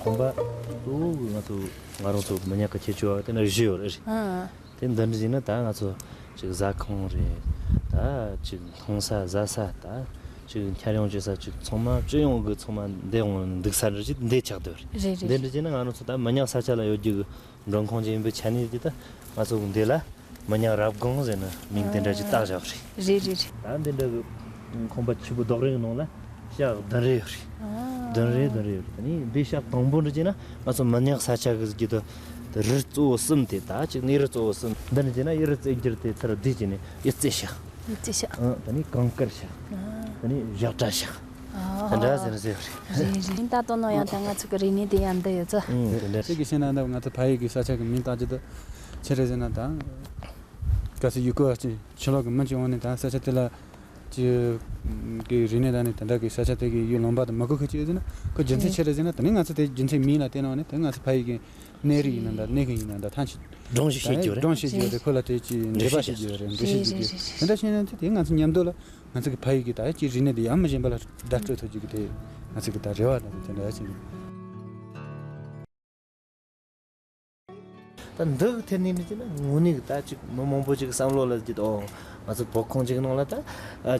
གོམ་པ་གཙོ་བོ་ང་ཚོ་ང་རང་ཚོ་མི་ཉག་གི་ཁྱད་ཆོས་དེ་ནི་བཞི་ཡོད་རེད། ཨང་། དེ་འདི་འདྲ་ཡིན་ན་ད་ང་ཚོ་ཅིག་ཟ་ཁང་རེད། ད་ཅིག་འཐུང་ས་ཟ་ས། ད་ཅིག་འཁྱར་ཡོང་བྱེད་ས། ཅིག་ཚང་མ་སྤྱི་ཡོངས་ཀྱི་ཚང་མ་འདི་ཡོང་འདུག་ས་རེད། ཅིག་འདི་ཆགས་བསྡད་རེད། རེད་རེད། འདི་འདྲ་བྱས་ན་ང་རང་ཚོ་ད་མི་ཉག་ས་ཆ་ལ་ཡོད་རྒྱུ་གི་མགྲོན་ཁང་ཅིག་ཡིན་པའི་ཆ་ནས་ཀྱི་ད་ང་ཚོ་འདི་ལ་མི་ཉག་རབ་སྒང་ཟེར་ནས་མིང་དེ་འདྲ་ཅིག་བཏགས་བཞག་རེད། རེད་རེད་རེད། ད་འདི་འདྲ་གི་ཁང་པ་ཆེ་པོ་རྡོག་རེ་གི་ནང་ལ་ཤག་བདུན་རེ་ཡོད་རེད། བདུན་རེ་བདུན་རེ་ཡོད་རེད། ད་ནི་འདི་ཤག་དང་པོ་འདྲ་བྱས་ན་ང་ཚོ་མི་ཉག་ས་ཆ་གི་ཟེར་རྒྱུ་དེ་རི་གཙོ་བོ་གསུམ་དེ། ད་ཅིག་གནས་རི་གཙོ་བོ་གསུམ་འདི་འདྲ་བྱས་ན་གཡུ་རུ་རྩེ་རྒྱུར་དེ་ཚུར་བསྡུས་བྱས་ནས་གཡུ་རྩེ་ཤག་ཡུལ་སྐོར་ཤག་ཨང་། ད་ནི་གངས་དཀར་ཤག་ད་ནི་བཞག་གྲྭ་ཤག་དེ་འདྲ་ཟེར་ཟེར་བ་རེད། རེད་རེད། ད་དོ་ནོ་ཡང་ད་ང་ཚོ་གི་རིག་གནས་དེ་ཡང་འདི་ཡོད་ཚོ། ཨང་། དེ་འདྲ་ཅིག་གི་བཤད་ན་ད་ང་ཚོ་ཕ་ཡུལ་གི་ས་ཆ་གི་མིང་བཏགས་རྒྱུ་དེ་ཆི་རེད་ཟེར་ན། ད་གལ་སྲིད་ཡུལ་སྐོར་བ་ཅིག་ཕྱི་ལོགས་གི་མི་ཅིག་འོང་ནས་ད་ས་ཆ་དེ་ལ་ཅིག་གི་རིག་གནས་དང་ནི་དེ་འདྲ་གི་ས་ཆ་དེ་གི་ཡུལ་ལུང་པ་དང་མི་གོ་མཁན་ཅིག་ཡོད་ཟེར་ན། ཁོ་རྒྱུ་མཚན་ཆི་རེད་ཟེར་ན། ད་ནི་ང་ཚོ་དེ་རྒྱུ་མཚན་མིང་ལ་བལྟས་ན་འོང་ནས་ད་ང་ཚོ་ཕ་ཡུལ་གི་གནས་རི་ཡིན་ན་འདྲ། གནས་གི་ཡིན་ན་འདྲ། ཐང་ཆེ་སྒྲུང་ཞིག་བཤད་རྒྱུ་རེད། སྒྲུང་ཞིག་བཤད་རྒྱུ་རེད། ཁོ་ལ་དེ་ཅིག་འགྲེལ་པ་བཤད་རྒྱུ་རེད། འགྲེལ་བཤད་བྱེད་རྒྱུ་རེད། དེ་འདྲ་བྱས་ན་དེ་དེ་ང་ཚོ་མཉམ་དུ་ལ་ང་ཚོ་གི་ཕ་ཡུལ་གི་ད་ཅིག་རིག་གནས་དེ་ཡང་མི་གཞན་པ་ལ་བརྡ་སྤྲོད་ཐུབ་རྒྱུ་གི་དེ་ང་ཚོ་གི་ད་རེ་བ་དང་དེ་འདྲ་བྱེད་ཀྱི། ད་འདི་གི་ཐད་ནས་ནི་ཅི་ན་དངོས་གནས་གི་ད་ཅིག་མི་མང་པོ་ཅིག་གི་བསམ་བློ་ལ་ཅིག་ཨོ་ང་ཚོ་བོད་ཁོངས་ཅིག་ནང་ལ་ད་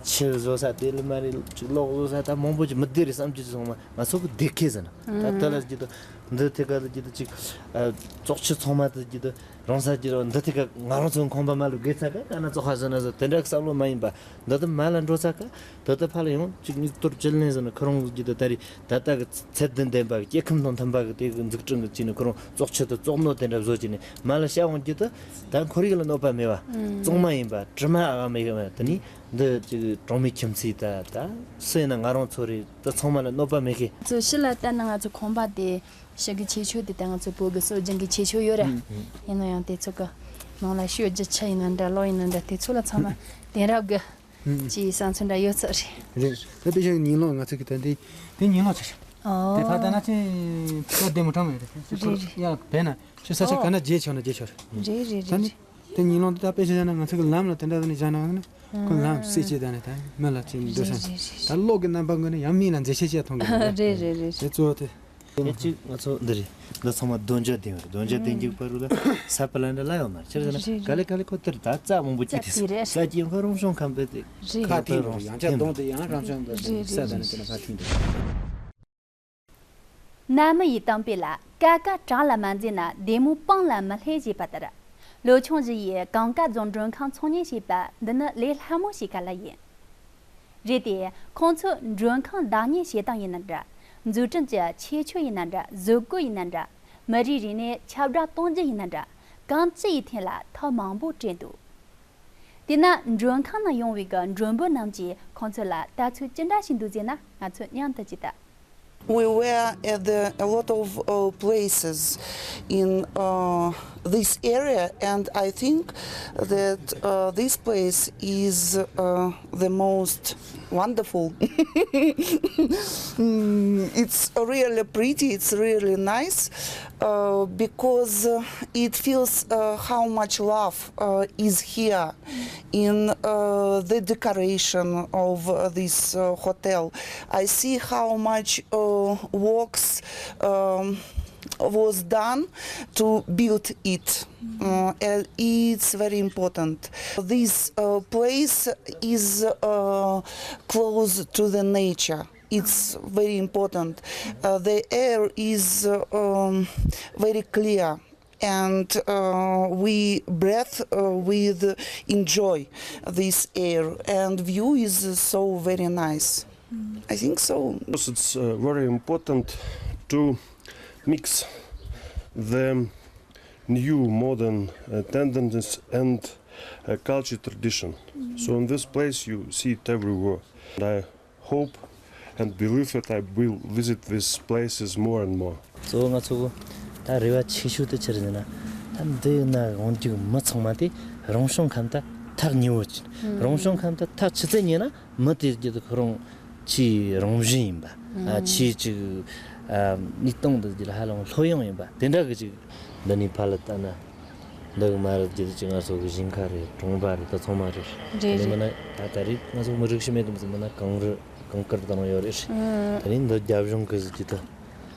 ཆུ་བཟོ་ས་དེ་ལ་མ་རེད། ཅིག་གློག་བཟོ་ས་ད་མང་པོ་ཅིག་མི་བདེ་རེད་བསམ་གྱི་ཚང་མ་ང་ཚོ་གི་བདེ་ཁེ་ཟེར་ན། ད་ད་ལ་ཅིག་ད་འདི་ཐད་ཀ་ལ་ཅིག་ད་ཅིག་བཙོག་ཆུ་ཚང་མ་ད་ཅིག་ད་རང་ས་ཅིག་འདི་ཐད་ཀ་ང་རང་ཚོ་ཁང་པ་མ་ལ་དགོས་ཚ་ག་ད་ན་བཙོག་ཁ་ཟེར་ན་ཟེར་དེ་འདྲ་གི་བསམ་བློ་མ་ཡིན་པ། འདི་ལྟར་མ་ལ་འགྲོ་ས་ཀ་འདི་ལྟར་ཕར་ལ་ཡང་ཅིག་སྙིགས་དོར་བཅུད་ལེན་ཟེར་ན་ཁོ་རང་གི་ད་རེས་ད་ལྟ་གི་ཚད་ལྡན་ལྡན་པ་གི་སྐྱེ་ཁམས་དང་མཐུན་པ་གི་དེ་གི་འཛུགས་སྐྲུན་གི་བྱས་ནས་ཁོ་རང་བཙོག་ཆུ་དང་བཙོག་སྣོད་དེ་འདྲ་བཟོ་བྱས་ནས་མ་ལ་བཤའ་འོང་རྒྱུ་དེ་ད་ཁོར་ཡུག་ལ་གནོད་པ་མེད་པ། གཙང་མ་ཡིན་པ། དྲི་མ་ཨ་མེད་པ། དེ་ནི་འདི་ཅིག་གྲོང་མིའི་ཁྱིམ་མཚེས་ད་ད་སུ་ཡིན་ན་ང་རང་ཚོ་རེད། ད་ཚང་མ་ལ་གནོད་པ་མེད་མཁན། ཚོ་ཕྱི་ལ་ལྟ་ན་ང་ཚོ་ཁང་པ་དེ་ཕྱི་གི་ཆེ་ཆུང་དེ་ད་ང་ཚོ་བོད་གི་སྲོལ་རྒྱུན་གི་ཆེ་ཆུང་ཡོད་ར། ཡིན་ན་ཡང་དེ་ཚོ་གི་ནང་ལ་ཤོད་རྒྱུ་ཆུ་ཡིན་ན་འདྲ་གློག་ཡིན་ན་འདྲ་དེ་ཚོ་ལ་ཚང་མ་དེང་རབས་གི་ཅིའི་བསམ་ཚུལ་འདྲ་ཡོད་ཚོད་རེད། རེད། ད་དེ་བཞིན་ཉིན་ལོག་ང་ཚོ་གི་ད་འདི་དེ་ཉིན་ལོག་ཆ་ཤག་དེ་ཕར་ལྟ་ན་ཅི་ད་བདེ་མོ་གྲང་མོ་ཡོད་རེད། ཅི་ཁོ་ཡ་བས་ན་ཅི་ས་ཆ་ག་ན་རྗེས་ཆོག་ན་རྗེས་ཆོག་རེད། རེད་རེད་ད་ནི་རེད། དེ་ཉིན་ལོག་འདི་ད་དཔེ་ཆ་བཞག་ན་ང་ཚོ་གི་ལམ་ལ་དེ་འདྲ་ནི་བཞག་ན་ནི་ཁོ་ལམ་སེ་ཅི་ད་ནི་ད་མི་ལ་ཅི་འདོད་ས་རེད་རེད་རེད། ད་གློག་གི་རྣམ་པ་ངོས་ནས་ཡང་མིག་ལ་མཛེས་ཆེ་ཆེ་མཐོང་གི་རེད། རེད་རེད་རེད། དེ་གཙོ་བོ་དེ། ཡང་གཅིག་ང་ཚོ་འདི་རེད། འདི་ཚང་མ་རྡོ་འཇོག་ལྡན་ཡོད་རེད། རྡོ་འཇོག་ལྡན་རྒྱུ་བར་རུ་ལ་ས་ཕ་ལ་འདྲ་ལ་ཡོད་མ་རེད། ཆི་རེད་ཟེར་ན་ག་ལེ་ག་ལེ་ཁོ་དེར་ད་རྩྭ་མང་པོ་སྐྱེས་ཏེ་རྩྭ་དེ་རེད། ས་སྐྱེས་ཁོ་རང་བྱུང་ཁམས་པའི་དེ་རེད། ཁ་ཐིག་རེད། ཡང་བསྐྱར་གདོང་དེ་ཡང་རང་བྱུང་དེ་ས་ད་ནི་དེ་ན་ཁ་ཐིག་འདུག་གནའ་མི་ཡི་གཏམ་དཔེ་ལ། ཀ་ཀ་བྲག་ལ་མ་འཛེགས་ན། བདེ་མོ་སྤང་ལ་མི་སླེབས་ཞེས་པ་ལྟར། ལོ་ཆུང་བཞི་ཡིས་གངས་དཀར་རྫོང་མགྲོན་ཁང་ཚོང་གཉེར་བྱས་པ་འདི་ནི་ལས་སླ་མོ་ཞིག་ག་ལ་ཡིན། རེད་དེ། ཁོང་ཚོས་མགྲོན་ཁང་བདག་གཉེར་བྱེད་སྟངས་ཡིན་ན་འདྲ། འཛུགས་སྐྲུན་གྱི་ཁྱད་ཆོས་ཡིན་ན་འདྲ། བཟོ་བཀོད་ཡིན་ན་འདྲ། མི་རིགས་རིག་གནས་ཁྱབ་བསྒྲགས་གཏོང་རྒྱུ་ཡིན་ན་འདྲ། གང་ཅི་ཡི་ཐད་ལ་ཐབས་མང་པོ་བྲལ་འདུག་དེས་ན་མགྲོན་ཁང་ནང་ཡོང་བའི་གི་མགྲོན་པོ་རྣམས་ཀྱིས་ཁོང་ཚོ་ལ་ལྟ་ཚུལ་ཅི་འདྲ་ཞིག་འདུག་ཟེར་ན། ང་ཚོས་མཉམ་དུ་ཅིག་ལྟ། We were at the, a lot of uh, places in uh, this area, and I think that uh, this place is uh, the most wonderful. Mm, it's really pretty, it's really nice uh, because uh, it feels uh, how much love uh, is here in uh, the decoration of uh, this uh, hotel. I see how much uh, works um, was done to build it. Uh, and it's very important. This uh, place is uh, close to the nature. It's very important. Uh, the air is uh, um, very clear, and uh, we breathe uh, with enjoy this air, and view is so very nice. I think so. It's uh, very important to mix the new modern uh, tendencies and uh, culture tradition. So in this place you see it everywhere. And I hope and believe that I will visit these places more and more. གཙོ་བོ་ང་ཚོ་གི་ད་རེ་བ་ཆེ་ཤོས་དེ་ཆི་རེད་ཟེར་ན། ད་འདི་ན་ཡོང་རྒྱུ་མི་ཚང་མ་དེ་རང་བྱུང་ཁམས་དང་ཐག་ཉེ་བོ་ཅིག་རང་བྱུང་ཁམས་དང་ཐག་ཆི་ཚད་ཉེ་ན། མི་དེ་རྒྱུད་དུ་ཁོ་རང་ཆེས་རང་བཞིན་ཡིན་པ། ཨ། ཆེས་ཅིག་ཨ། ནུས་སྟོབས་འདི་རྒྱུད་ལ་ཧ་ལམ་ལྷོད་ཡངས་ཡིན་པ་དེ་འདྲ་གི་ཅིག་འདི་ནས་ཕར་ལ་ལྟ་ན། འདི་གི་མ་རེད། རྒྱུད་དུ་ཅིག་ང་ཚོ་གི་ཞིང་ཁ་རེད། གྲོང་པ་རེད། ད་ཚང་མ་རེད། རེད། དེ་ནས་མིན་ན་ད་ད་རེས་ང་ཚོ་མི་རིགས་ཤི་མེད་དུམ་ཟིག་མིན་ན་གངས་རི་གངས་དཀར་དང་ཡོད་རེད། ཨ། དེ་ནས་འདི་རྒྱབ་ལྗོངས་གི་ཟིག་རྒྱུད་དུ་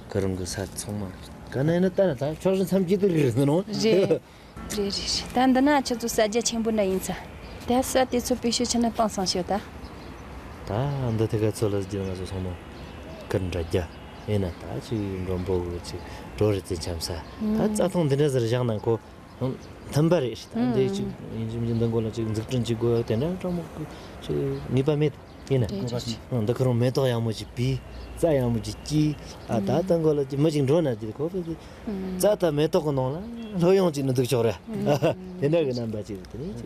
གི་རང་གི་ས་ཚང་མ་རེད། ག་ནས་ན་ལྟ་ན་ད་ཕྱོགས་བཞི་མཚམས་བརྒྱད་དུ་རེད་ཟེར་ནོ། རེད། རེད་རེད་རེད། ད་འདི་ན་ཁྱེད་ཚོ་ས་རྒྱ་ཆེན་པོ་འདྲ་ཡིན་ས། ད་ས་དེ་ཚོ་བེད་སྤྱོད་ཆི་ན་བཏང་སང་ཤོད་ད། ད་འདི་ཐད་ཀ་ཚོ་ལ་རྒྱུ་ང་ཚོ་ཚང་མ་ཀིར་འདྲ་རྒྱ་ཡིན་ན། ད་ཅིག་མགྲོན་པོ་གི་ཅིག་གྲོ་རེ་བཙན་འཁྱམ་ས། ད་ཨུམ། རྩྭ་ཐང་འདི་འདྲ་ཟེར་བཞག་ན་ཁོ་མཐུན་པ་རེད། ད་འདི་ཅིག་ཨུམ། ཡིན་གཅིག་མིན་གཅིག་འདི་མགོ་ལ་ཅིག་འཛུགས་སྐྲུན་ཅིག་དགོས་ཡ་དེ་འདྲ་གྲོང་མོ་གི་ཅིག་ངེས་པ་མེད། ཡིན་ན། རེད་རེད་རེད། ཨང་། འདི་ཁོ་རང་མེ་ཏོག་ཡག་མོ་ཅིག་བུས། རྩྭ་ཡག་མོ་ཅིག་སྐྱེས། ཨ། ད་ཨང་། ད་མགོ་ལ་ཅིག་མི་ཅིག་འགྲོ་ན་ཅིག་ཁོ་ཕི་ཅིག་ཨང་། རྩྭ་དང་མེ་ཏོག་གི་ནང་ལ་ལྷོད་ཡངས་ཅིག་ནི་འདུག་ཆོག་རེད། ཨང་། དེ་འདྲ་གི་རྣམ་པ་ཅིག་རེད། དེ་ནས་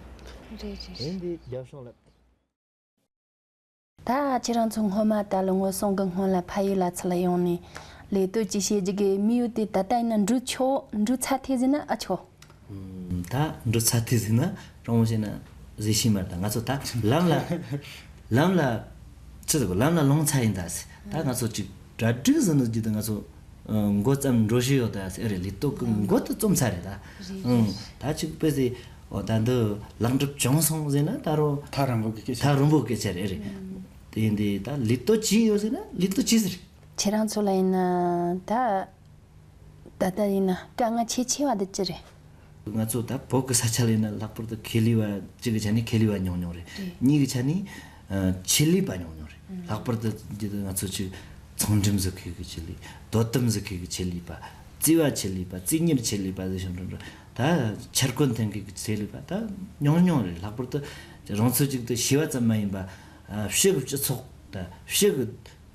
ཅིག་རེད་རེད། དེ་འདི་རྒྱབ་ཤོང་ལ། ད་ཁྱེད་རང་ཚོ་སྔོན་མ་ད་ལོ་ངོ་གསུམ་གི་སྔོན་ལ་ཕ་ཡུལ་ལ་ཚུར་ལ་ཡོང་ནས་ལས་གཏོད་ཅིག་བྱེད་རྒྱུ་གི་དམིགས་ཡུལ་དེ་ད་ལྟ་ཡིན་ན་འགྲུབ་ཆོག་འགྲུབ་ཚར་ཐལ་ཟེར་ན་ཨ་ཆོག་ད་འགྲོ་ཚར་དུས་ཟིན་ན་དྲང་མོ་བཤད་ན་ཟེར་ཤེས་མ་རེད། ད་ང་ཚོ་ད་ལམ་ལ་ལམ་ལ་ཅི་ཟེར་དགོས། ལམ་ལ་ལངས་ཚར་ཡིན་ད་ཟེར། ད་ང་ཚོ་ཅིག་གྲ་སྒྲིག་ཟིན་ནོ་རྒྱུ་ད་ང་ཚོ་ཨ་འགོ་བརྩམས་འགྲོ་བཞིན་ཡོད་ད་ཟེར། ཨེ་རེད། ལས་གཏོད་ཀྱི་འགོ་ད་རྩོམ་ཚར་རེད་ད། རེད་ཨང་། རེད། ད་ཅིག་དཔེ་ཟེར། འོ་ད་འདི་ལེགས་འགྲུབ་བྱུང་སོང་ཟེར་ན་ད་རུང་ཐག་རིང་པོ་གི་སྐད་ཆ། ཐག་རིང་པོ་གི་སྐད་ཆ་རེད། རེད། ཨང་། དེ་ཡིན་དུས་ད་ལས་གཏོད་ཅི་ཡོད་ཟེར་ན་ལས་གཏོད་ཅི་ཟེར། ཁྱེད་རང་ཚོ་ལ་ཡིན་ན་ད། ད་ལྟ་ཡིན་ན་དཀའ་ངལ་ཆེས་ཆེ་བ་འདི་ཅི་རེད། ང་ཚོ་ད་བོད་ཀྱི་ས་ཆ་ལ་ཡིན་ན་ལྷག་པར་དུ་ཁེ་ལས་པ་གཅིག་གི་ཆ་ནས་ཁེ་ལས་པ་ཉུང་ཉུང་རེད། རེད། གཉིས་ཀྱི་ཆ་ནས་ཨ་ཆེད་ལས་པ་ཉུང་ཉུང་རེད། ཨང་། ལྷག་པར་དུ་འདི་ང་ཚོ་ཅིག་ཚོང་འགྲེམས་ཟིག་ཁེ་གི་ཆེད་ལས། དོ་དམ་ཟིག་ཁེ་གི་ཆེད་ལས་པ། རྩིས་པ་ཆེད་ལས་པ། རྩིས་གཉེར་ཆེད་ལས་པ་ཟེར་བྱུང་འགྲོ་འགྲོ། ད་འཆར་འགོད་འཐེན་མཁན་གྱི་ཆེད་ལས་པ་ད་ཉུང་ཉུང་རེད། ལྷག་པར་དུ་རང་ཚོ་ཅིག་ཏུ་ཤེས་པ་ཙམ་མ་ཡིན་པ། ཨ་ཕྱི་གི་སྤྱི་ཚོགས་དང་ཕྱི་གི་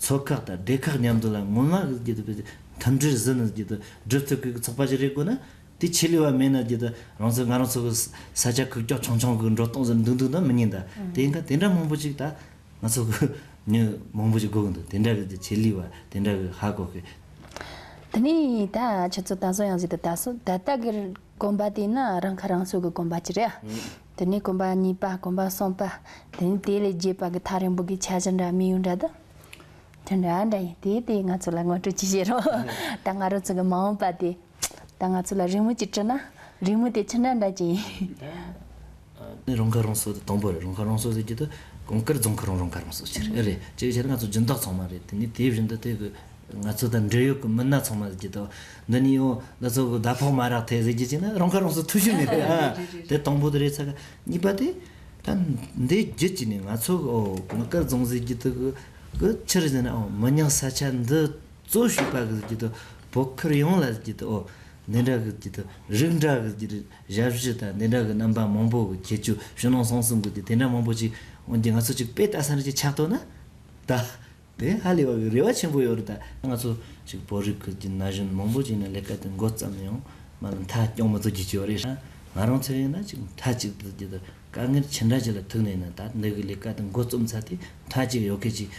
ཚོགས་ཁག་དང་སྡེ་ཁག་མཉམ་དུ་ལ་ངོ་མ་གི་རྒྱུ་དུ་མཐུན་སྒྲིལ་ཟིན་ནས་རྒྱུ་དུ་སྒྲུབ་ཐུབ་གི་ཚོགས་པ་ཞིག་རེད་དགོས་ན། དེ་ཆེད་ལས་པ་མེད་ན་རྒྱུ་དུ་རང་ཚོ་ང་རང་ཚོ་གི་ས་ཆ་ཁུག་ཀྱོག་ཆུང་ཆུང་གི་འགྲོ་སྟངས་ཟིན་འདུག་འདུག་ན་མི་ཉན་ད། དེ་ཡིན་ཁ་དེ་འདྲ་མང་པོ་ཅིག་ད་ང་ཚོ་གི་མྱི་མང་པོ་ཅིག་དགོས་གི་འདུག་དེ་འདྲ་གི་ཆེད་ལས་པ་དེ་འདྲ་གི་ཧ་གོ་གི། དེ་ནས་ད་ཁྱེད་ཚོ་ད་གཟོད་ཡང་ཟིག་ད་ད་གཟོད་ད་ལྟ་གི་གོམ་པ་དེ་ན་རང་ཁ་རང་གསོ་གི་གོམ་པ་ཅིག་རེད། དེ་ནས་གོམ་པ་གཉིས་པ། གོམ་པ་གསུམ་པ། དེ་ནས་དེ་ལས་བརྒྱད་པ་གི་ཐག་རིང་པོ་གི་འཆར་གཞི་འདྲ་དམིགས་ཡུལ་འདྲ་ད། དེ་འདྲ་འདྲ་ཡིན། དེ་དེ་ང་ཚོ་ལ་ངོ་སྤྲོད་ཅིག་བྱེད་རོགས། ད་ང་རང་ཚོ་གི་མ་འོངས་པ་དེ་ད་ང་ཚོ་ལ་རེ་སྨོན་ཅིག་བྲིས་ན་རེ་སྨོན་དེ་ཅི་འདྲ་འདྲ་ཅིག་ཡིན། ནི་རང་ཁ་རང་གསོ་དེ་དང་པོ་རེད། རང་ཁ་རང་གསོ་ཟེར་རྒྱུ་དེ་གོང་དཀར་རྫོང་ཁ་རང་རང་ཁ་རང་གསོ་ཅིག་རེད། རེད། ཅིག་བྱས་ན་ང་ཚོ་སྦྱིན་བདག་ཚང་མ་རེད། དེ་ནི་དེ་བཞིན་དུ་དེ་གི་ང་ཚོ་དང་འབྲེལ་ཡོད་ཀྱི་མི་སྣ་ཚང་མ་ཟེར་རྒྱུ་དང་། འདི་ནི་ཡང་འདི་ཚོ་གི་ཟླ་ཕོགས་མ་རག་ཐལ་ཟེར་རྒྱུ་ཅིག་ན་རང་ཁ་རང་གསོ་ཐུག་ཤོས་མེད་རེད་ཨ། དེ་དང་པོ་དེ་རེད་ཚ་ག་གཉིས་པ་དེ་ད་འདི་རྒྱུད་ཀྱི་ནི་ང་ཚོ་གི་ཨོ་གོང་དཀར་རྫོང་ཟེར་རྒྱུ་དེ་གི་གི་ཆི་རེད་ཟེར་ན་ཨོ་མི་ཉག་ས་ཆ་འདི་གཙོ་བྱས་པ་གི་ཟེར་རྒྱུ་དང་བོད་ཁུལ་ཡོངས་ལ་ཟེར་རྒྱུ་དང་ཨོ་འདི་འདྲ་གི་ཟེར་རྒྱུ་དང་རིགས་འདྲ་གི་ཟེར་རྒྱུ་དང་ཞབས་ཕྱི་དང་འདི་འདྲ་གི་རྣམ་པ་མང་པོ་གི་ཁྱད་ཆོས་ཕྱི་ནང་གསང་གསུམ་གི་ཟེར་རྒྱུ་དེ་འདྲ་མང་པོ་ཅིག་འོན་ཀྱང་ང་ཚོ་ཅིག་དཔེ་ལྟ་ས་རེ་ཅིག་ཆགས་ཐུབ་ན་ད། དེ་ཧ་ལས་པ་གི་རེ་བ་ཆེན་པོ་ཡོད་རེད་ད། ང་ཚོ་ཅིག་བོད་རིགས་ཀྱི་ན་གཞོན་མང་པོ་ཅིག་ནས་ལས་ཀ་དེ་འགོ་བརྩམས་ཡོང་མ་ལ་མཐའ་སྐྱོང་མི་ཐུབ་རྒྱུ་ཅིག་ཡོད་རེད། ང་རང་ཚོ་ཡིན་ན་ཅིག་མཐའ་གཅིག་ཏུ་རྒྱུ་དུ་དཀའ་ངལ་ཅི་འདྲ་ཅིག་ལ་ཐུག་ནས་ན་ད་འདི་གི་ལས་ཀ་དེ་འགོ་རྩོམ་ཚར་དེ་མཐའ་གཅིག་ཡོད་མཁན་ཅིག་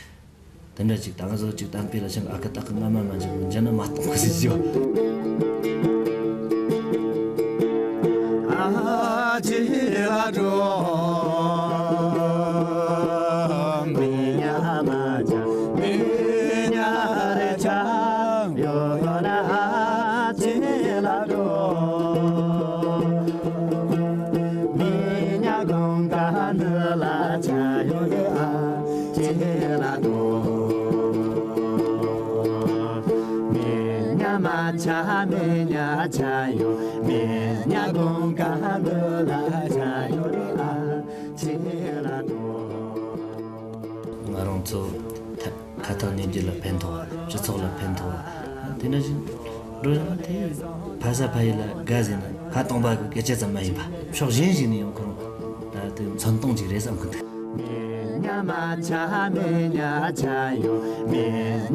དེ་འདྲ་ཅིག་ད་ང་ཚོ་ཅིག་གཏམ་དཔེ་ལ་ཆང་ཨ་ཁུ་སྟག་གི་རྔ་མ་མ་ཅིག་འཇོན་ན་མ་གཏོང་གི་ཟིག་ཡོད། ཨ་ཅེ་ལ་འགྲོ། མི་ཉག་མ་ཆ་མི་ཉག་རེ་ཆ་ཡོ་ཡོ་ན་ཨ་ཅེ་ལ་འགྲོ། མི་ཉག་གོང་ཀ་འདི་ལ་ཆ་ཡོ་ཡོ་ཨ་ཅེ་ལ་འགྲོ། མི་ཉག་མ་ཆ་མི་ཉག་ཆ་ཡོ། མི་ཉག་གོང་ཀ་འདི་ལ་ཆ་ཡོ་རེ་ཨ་ཅེ་ལ་འགྲོ། ང་རང་ཚོ་ཐ་ཁ་ཐག་ཉེ་རྒྱུ་ལ་ཕན་ཐོགས་པ། སྤྱི་ཚོགས་ལ་ཕན་ཐོགས་པ། དེ་འདྲ་ཞིག་འགྲོ་ཡོང་ན་དེ་ཕ་ས་ཕ་ཡུལ་ལ་དགའ་ཟེར་ན་ཕ་སྟོང་པ་གི་སྐད་ཆ་ཙམ་མ་ཡིན་པ་ཕྱོགས་གཞན་ཞིག་ནས་ཡང་ཁོ་རང་ད་དེ་མཚོན་སྟངས་ཅིག་རེད་བསམ་གི་འདུག་ཉ་མ་ཆ་མེ་ཉ་ཆ་ཡོ། མེ་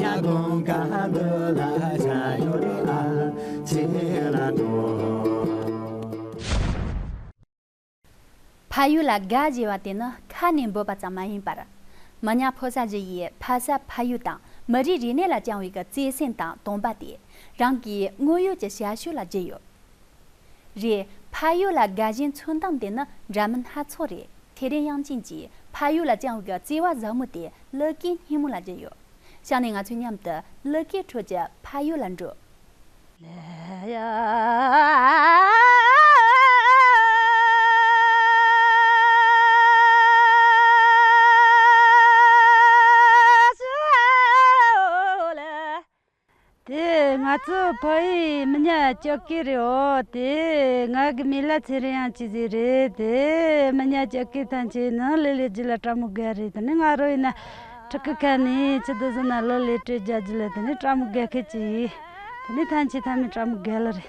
ཉ་དུང་ཀ་འདུ་ལ་ཆ་ཡོ་རེ་ཨ་ཆེ་ལ་དོ། ཕ་ཡུལ་ལ་དགའ་ཞེས་པ་དེ་ནི་ཁ་ནས་འབོད་པ་ཙམ་མ་ཡིན་པར། མི་ཉག་ཕོ་གསར་བཞི་ཡིས་ཕ་ས་ཕ་ཡུལ་དང་མི་རིགས་རིག་གནས་ལ་བཅངས་པའི་གི་བརྩེ་སེམས་དང་དད་པ་དེ་རང་གི་དངོས་ཡོད་ཀྱི་ཞབས་ཞུ་ལ་བརྗེས་ཡོད། རེད། ཕ་ཡུལ་ལ་དགའ་ཞེན་མཚོན་སྟངས་དེ་ནི་འདྲ་མིན་སྣ་ཚོགས་རེད། དེ་རིང་དབྱངས་ཅན་གྱིས་ཕ་ཡུལ་ལ་བཅངས་པའི་གི་བརྩེ་བ་ཟབ་མོ་དེ་གླུ་སྐད་སྙན་མོ་ལ་བརྗེས་ཡོད། གཤམ་ནས་ང་ཚོས་མཉམ་དུ་གླུ་སྐད་ཁྲོད་ཀྱི་ཕ་ཡུལ་ལ་འགྲོ། དེ་ང་ཚོ་ཕ་ཡུལ་མི་ཉག་ལྕགས་སྐེད་རེད། འོ་དེ་ང་གི་མི་ལ་ཚེ་རིང་དབྱངས་ཅན་ཟེར་རེད། དེ་མི་ཉག་ལྕགས་སྐེད་ཐམས་ཅད་ནང་ལི་ལི་རྒྱུ་ལ་ཀྲ་མོ་རྒྱལ་རེད། དེ་ནི་ང་རོ་ཡིན་ན་ཕྲུ་གུ་ཁ་ནས་ཆུ་དུ་བཟུང་ན་ལི་ལི་སྤྲོད་རྒྱག་རྒྱུ་ལ་དེ་ནི་ཀྲ་མོ་རྒྱལ་ཁད་ཅིག་ཡིན། དེ་ནི་ཐམས་ཅད་ཐ་མའི་ཀྲ་མོ་རྒྱལ་ལ་རེད།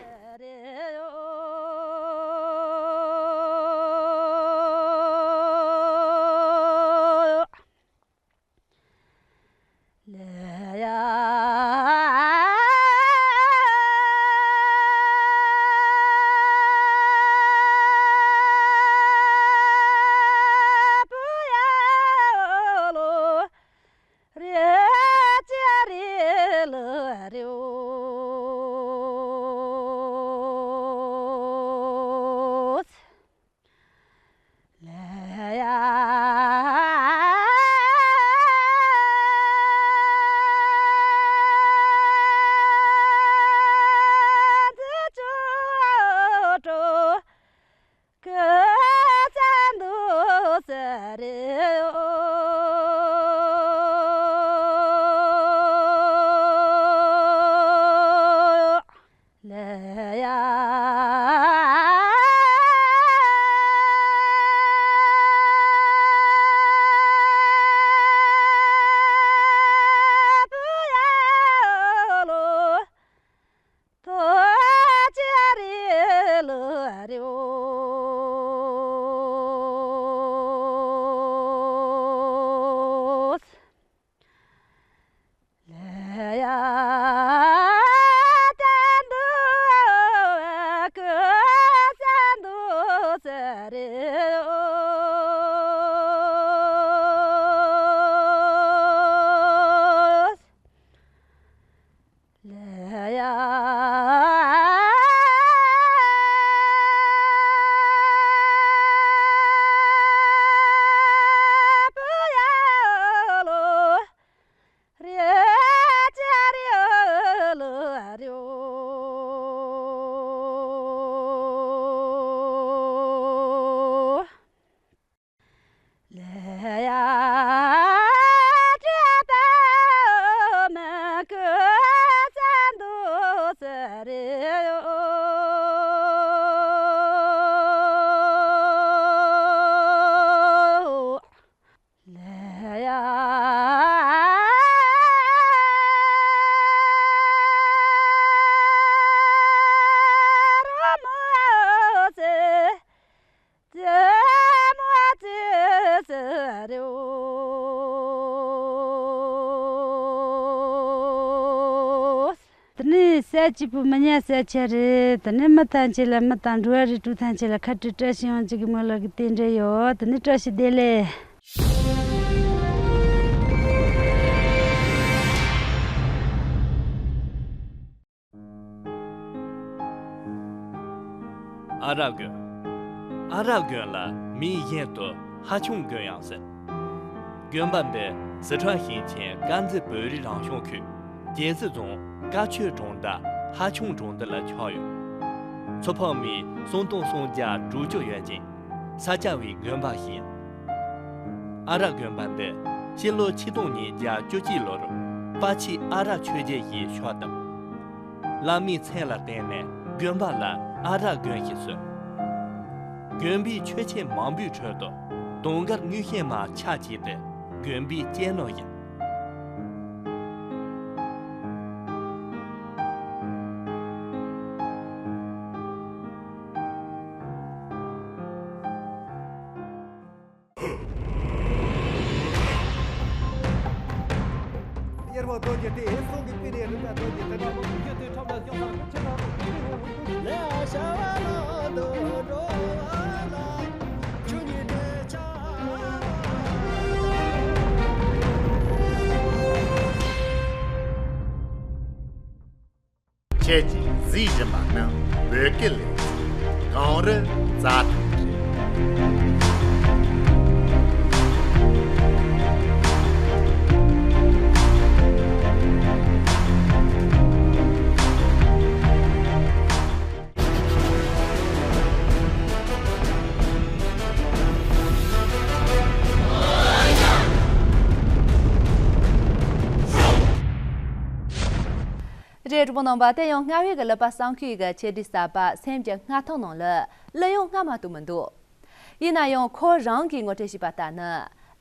དེ་ནས་ས་སྐྱིད་པོ་མི་ཉག་ས་ཆ་རེད། དེ་ནས་མི་ཐམས་ཅད་ལ་མི་དང་འགྲོ་བ་རིགས་དྲུག་ཐམས་ཅད་ལ་ཁ་བྲལ་བཀྲ་ཤིས་ཡོང་ཅིག་གི་སྨོན་ལམ་གི་རྟེན་འབྲེལ་ཡོད། དེ་ནས་བཀྲ་ཤིས་བདེ་ལེགས། ཨ་རག་དགོན། ཨ་རག་དགོན་ལ་མིང་གཞན་དུ་ཧ་ཆུང་དགོན་ཡང་ཟེར། དགོན་པ་འདི་སི་ཁྲོན་ཞིང་ཆེན་དཀར་མཛེས་བོད་རིགས་རང་སྐྱོང་ཁུལ་རྒྱལ་སྲིད་རྫོང་དཀར་ཆོས་གྲོང་རྡལ་ཧ་ཆུང་གྲོང་རྡལ་ལ་ཆགས་ཡོད། མཚོ་འཕགས་མིས་གསུམ་སྟོང་སུམ་བརྒྱ་དྲུག་ཅུ་ཡོད་ཅིང་། ས་སྐྱ་པའི་དགོན་པ་ཞིག་ཡིན། ཨ་རག་དགོན་པ་འདི་སྤྱི་ལོ་ཆིག་སྟོང་ཉིས་བརྒྱ་བཅུ་གཅིག་ལོར་དཔལ་ཆེན་ཨ་རག་ཆོས་རྒྱལ་ཞིག་བཞེངས་དང་། བླ་མའི་མཚན་ལ་བརྟེན་ནས་དགོན་པ་ལ་ཨ་རག་དགོན་ཞེས་གསོལ། དགོན་པའི་ཆོས་ཆེན་མང་པོའི་ཁྲོད་དུ་དུང་དཀར་དངོས་བཤད་མ་ཆགས་ཀྱི་དེ་དགོན་པའི་གཅེས་ནོར་ཡིན། རྡོ་རྗེ་སྟེ། གསུང་གི་པི་རེ་རི་ད་རྡོ་རྗེ་སྟེ། ན་མོ་རྒྱུ་དེ་ཁྲོམ་ལ་ཤོག་ས་ཆེ་ན་རོ་ཁྱོད་ནི་ཧོ་ཧོ་ཧོ། ལེ་ཨ་ཤ་བ་ལ་དོ་འགྲོ་བ་ལ་ཆུ་ཉི་དེ་ཆ། ཁྱེད་ཀྱིས་གཟིགས་བཞིན་པ་ནི་བོད་སྐད་ལས་གངས་རི་རྩྭ་ཐང་རེད། རེད། གྲོགས་པོ་རྣམ་པ། དེ་ཡང་སྔ་བའི་གི་ཀླད་པ་གསང་མཁན་གི་ཆེད་སྒྲིག་གསར་པ་སེམས་ཀྱི་མངའ་ཐང་ནང་ལ་གླུ་དབྱངས་སྔ་མ་གཏོགས་མི་འདུག་ཡིན་ན་ཡང་ཁོ་རང་གིས་ངོ་སྤྲོད་བྱས་པ་ལྟར་ན།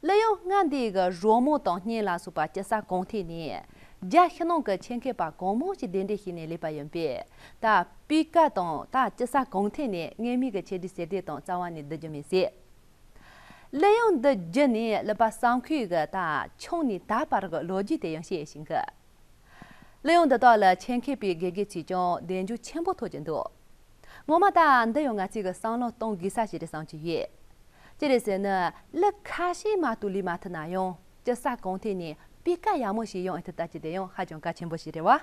གླུ་དབྱངས་སྔ་འདི་གི་རོལ་མོ་དང་སྙན་ལ་སོགས་པ་སྐྱི་ས་གང་ཐད་ནས་རྒྱ་ཕྱི་ནང་གི་ཆེད་མཁས་པ་གང་མང་ཞིག་གདན་འདྲེན་བྱས་ནས་སླེབས་པ་ཡིན་པས། ད་སྤུས་ཀ་དང་ད་སྐྱི་ས་གང་ཐད་ནས་སྔ་མའི་གི་ཆེད་སྒྲིག་ཟེར་དེ་དང་རྩ་བ་ནས་བསྡུར་རྒྱུ་མི་སྲིད། གླུ་དབྱངས་འདི་བརྒྱུད་ནས་ཀླད་པ་གསང་མཁན་གི་ད་ཆུང་ནས་ད་བར་གི་ལོ་རྒྱུས་དེ་ཡང་བཤད་ཤེས་གི། གླུ་དབྱངས་འདི་དག་ལ་ཆེད་མཁས་པའི་དགེ་རྒན་ཚོས་ཀྱང་གདེང་འཇོག་ཆེན་པོ་ཐོབ་ཀྱི་འདུག་ངོ་མ་ད་འདི་ཡང་ང་ཚོས་ཀྱི་བསམ་བློ་གཏོང་དགོས་ས་ཞིག་རེད་བསམ་གྱི་ཡོད། ཅི་རེད་ཟེར་ན། གླུ་ཁ་ཤས་མ་གཏོགས་ལས་མ་ཐུབ་ན་ཡང་སྐྱི་ས་གང་ཐད་ནས་སྤུས་ཀ་ཡག་མོ་ཞིག་ཡོང་ཨེ་ཐུབ་ལྟ་རྒྱུ་དེ་ཡང་ཧ་ཅང་གལ་ཆེན་པོ་ཞིག་རེད་བ།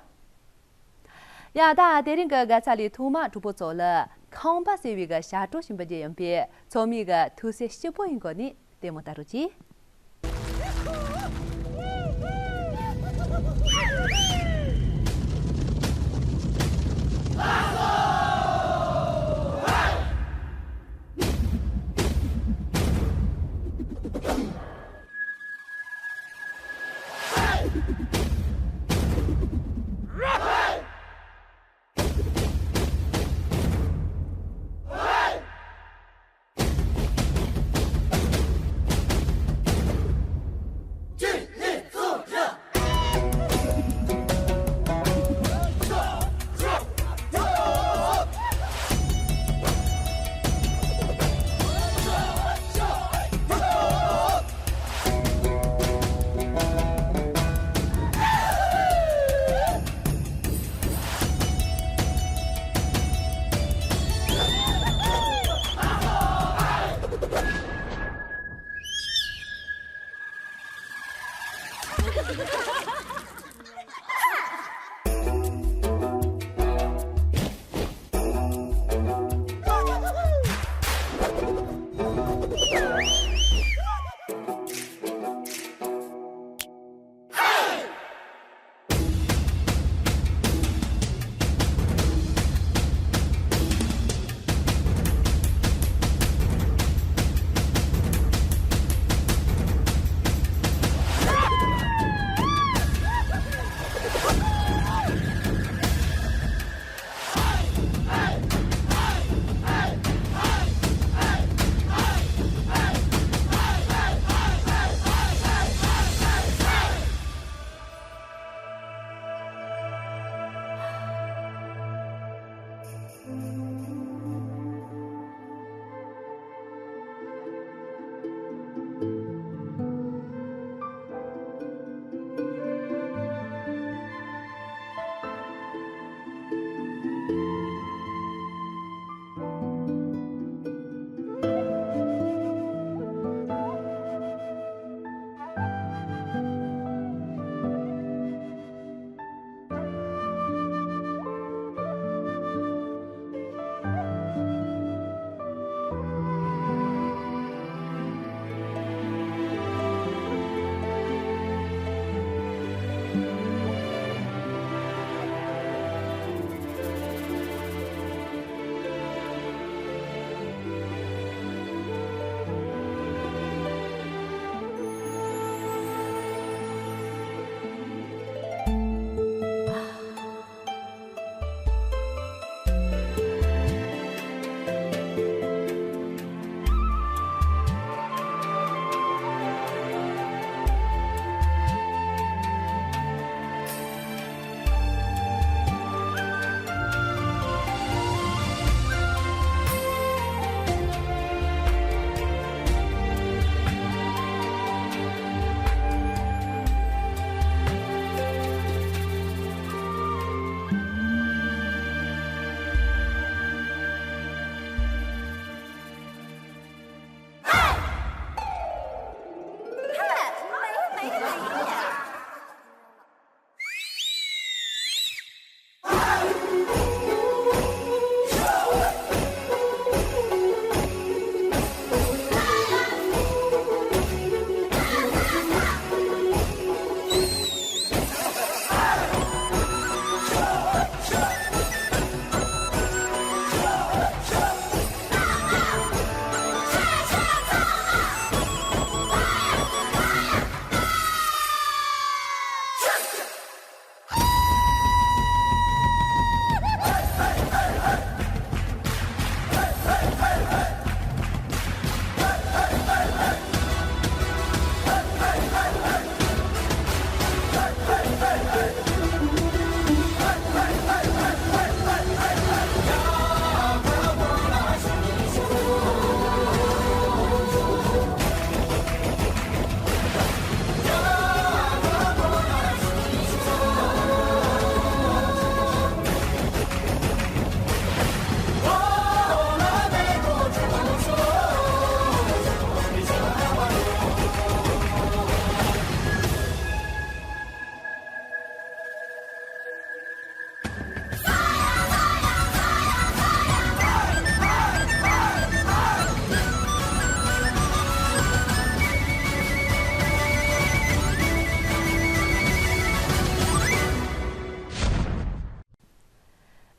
ཡ་ད་དེ་རིང་གི་དགའ་ཚལ་ལས་ཐོག་མ་གྲོགས་པོ་ཚོ་ལ་ཁང་པ་ཟེར་བའི་གི་ཞབས་བྲོ་ཞིག་འབུལ་རྒྱུ་ཡིན་པས། ཚང་མས་གི་ཐུགས་སེམས་སྐྱིད་པོ་ཡི་སྒོ་ནས་ལྟད་མོ་ལྟ་རོགས་གྱིས།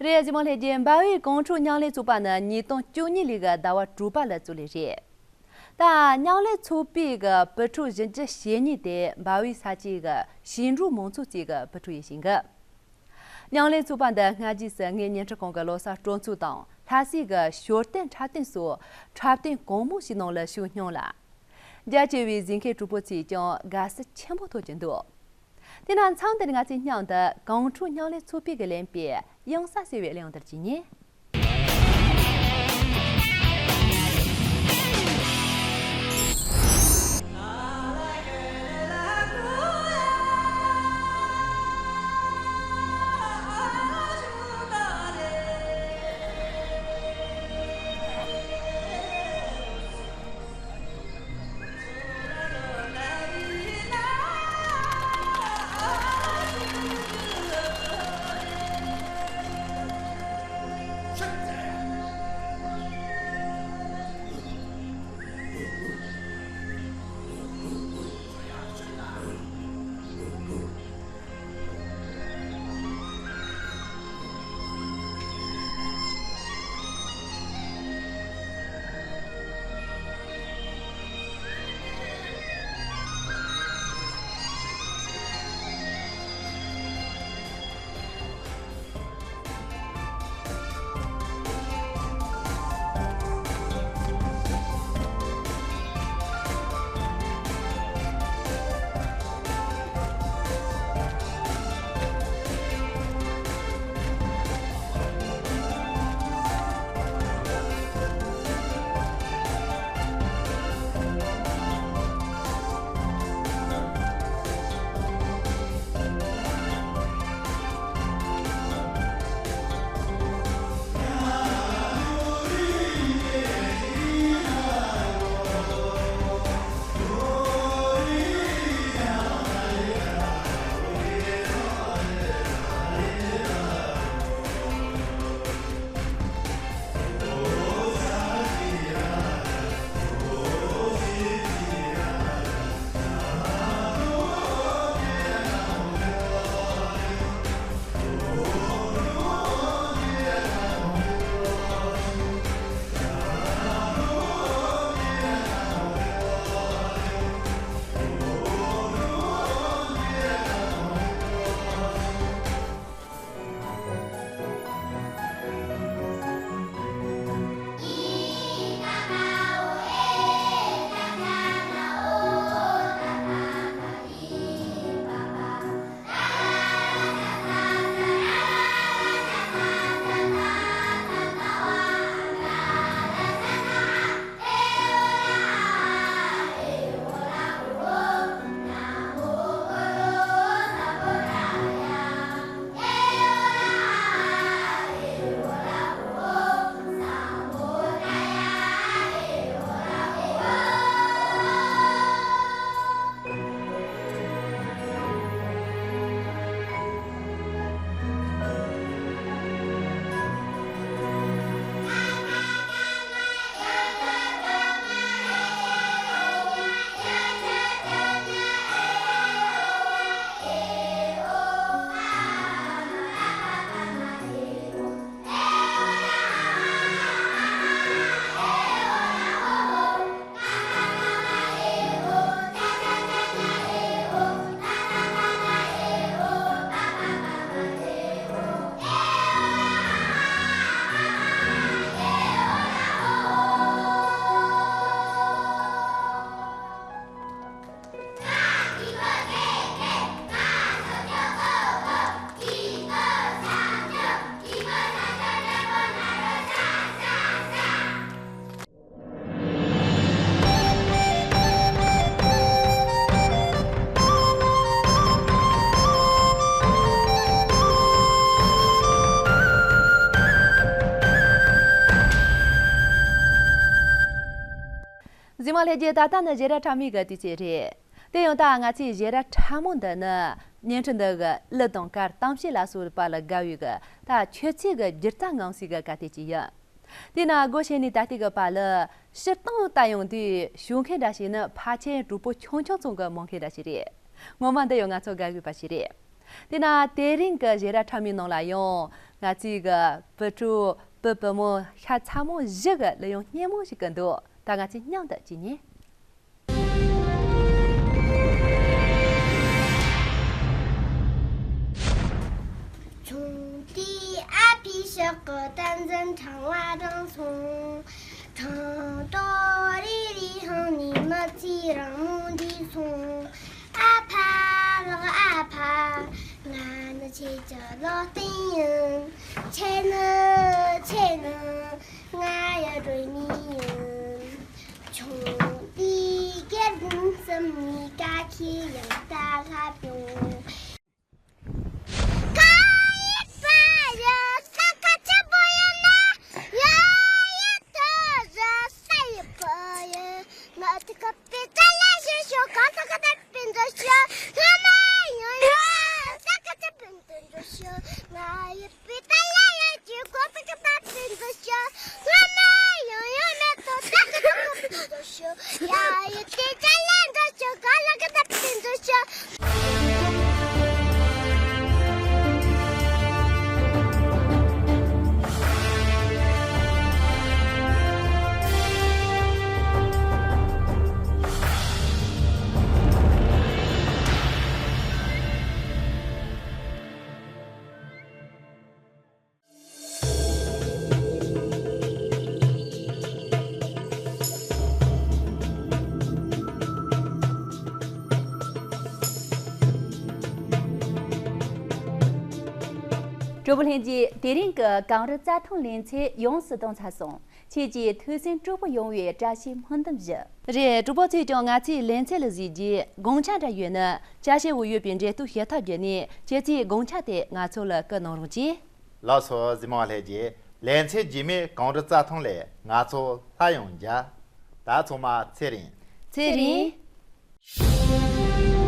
རེད། གཟིགས་མོ་ལྷན་རྒྱས། འབའ་བའི་གངས་ཕྲུག་མཉམ་ལས་ཚོགས་པ་ནི་ཉིས་སྟོང་བཅུ་གཉིས་ལོའི་གི་ཟླ་བ་དྲུག་པ་ལ་བཙུགས་ལེ་རེད། ད་མཉམ་ལས་ཚོགས་པའི་གི་བུ་ཕྲུག་བཞི་བཅུ་ཞེ་གཉིས་དེ་འབའ་བའི་ས་ཆའི་གི་ཞིང་འབྲོག་མང་ཚོགས་ཅིག་གི་བུ་ཕྲུག་ཡིན་ཞིང་གི། མཉམ་ལས་ཚོགས་པ་འདི་སྔ་རྗེས་སུ་ངས་བརྙན་འཕྲིན་ཁང་གི་ལོ་གསར་སྤྲོ་ཚོགས་དང་ལྷ་སའི་གི་ཞོར་བསྟན་འཁྲབ་སྟོན་སོགས་འཁྲབ་སྟོན་གང་མང་ཞིག་ནང་ལ་ཞུགས་མྱོང་ལ། རྒྱ་ཆེ་བའི་གཟིགས་མཁན་གྲོགས་པོ་ཚོས་ཀྱང་དགའ་བསུ་ཆེན་པོ་ཐོབ་ཀྱི་འདུག་དེས་ན་མཚམས་འདིར་ང་ཚོས་མཉམ་དུ་གངས་ཕྲུག་མཉམ་ལས་ཚོགས་པའི་གི་ལེན་པའི་གཡང་ས་ཟེར་བའི་གླེང་བརྡར་གྱིས་ཉེ། གཟིགས་མོ་ལྷན་རྒྱས། ད་ལྟ་ནི་བཞེས་ར་ཁྲ་མོའི་གི་དུས་ཚོད་རེད། དེ་ཡང་ད་ང་ཚོའི་བཞེས་ར་ཁྲ་མོ་འདི་ནི་བརྙན་འཕྲིན་འདི་གི་གླུ་དང་གར་གཏམ་བཤད་ལ་སོགས་པ་ལ་དགའ་བའི་གི་ད་ཁྱོད་ཚོའི་གི་སྒྱུ་རྩལ་ངང་ཚུལ་གི་ག་དེ་ཅིག་ཡིན། དེས་ན་སྒོ་ཕྱེ་ནས་ད་ལྟའི་གི་བར་ལ་སྤྱིར་བཏང་ལྟ་ཡོང་དུས་ཞུགས་མཁན་འདྲ་ཞིག་ནི་ཕལ་ཆེར་གྲོགས་པོ་ཆུང་ཆུང་ཚོ་གི་མོ་མཁན་འདྲ་ཞིག་རེད། ངོ་མ་འདི་ཡང་ང་ཚོ་དགའ་དགོས་པ་ཞིག་རེད། དེས་ན་དེ་རིང་གི་ཞལ་རས་ཁྲ་མོའི་ནང་ལ་ཡང་ང་ཚོའི་གི་བུ་ཕྲུག་བུ་བུ་མོ་ཤ་ཚ་མོ་བཞི་གི་གླུ་དབྱངས་སྙན་མོ་ཞིག་གི་འདུག་ད་ང་ཚོས་མཉམ་དུ་ཅིག་ཉན། ཆུང་དུས་ཨ་ཕའི་ཕྱག་གི་གཏན་ཚན་ཕྲེང་བ་དྲངས་སོང་། ཕྲེང་རྡོག་རེ་རེ་ཧང་ནས་མི་ཚེ་རིང་མོ་འདས་སོང་། ཨ་ཕ་ལགས་ཨ་ཕ། ང་ནི་ཁྱེད་ཀྱི་ལག་རྟེན་ཡིན། ཁྱེད་ནི་ཁྱེད་ནི་ང་ཡི་སྒྲོན་མེ་ཡིན། ཆུང་དུས་སྒེར་དགོན་གསུམ་ནས་ཀ་ཁའི་དབྱངས་རྟ་ལྷབ་ཡོང་། གྲོགས་པོ་ལྷན་རྒྱས། དེ་རིང་གི་གངས་རི་རྩྭ་ཐང་ལེ་ཚན་ཡོངས་སུ་གཏོང་ཚར་སོང་། ཁྱེད་ཀྱི་ཐོས་བསམ་སྤྲོ་པོ་ཡོང་བའི་བཀྲ་ཤིས་སྨོན་འདུན་ཞུ། རེད། གྲོགས་པོ་ཚོས་ཀྱང་ང་ཚོའི་ལེ་ཚན་ལ་གཟིགས་རྗེས་དགོངས་འཆར་འདྲ་ཡོད་ན་ཅ་ཆས་འོག་ཡོད་པའི་འབྲེལ་གཏུག་བྱེད་ཐབས་བརྒྱུད་ནས་ཁྱེད་ཚོའི་དགོངས་འཆར་དེ་ང་ཚོ་ལ་བསྐུར་གནང་རོགས་གྱིས། ལགས་སོ། གཟིགས་མོ་བ་ལྷན་རྒྱས། ལེ་ཚན་རྗེས་མའི་གངས་རི་རྩྭ་ཐང་ལ་ང་ཚོ་སླར་ཡང་མཇལ། ད་ཚང་མ་ཚེ་རིང་། ཚེ་རིང་།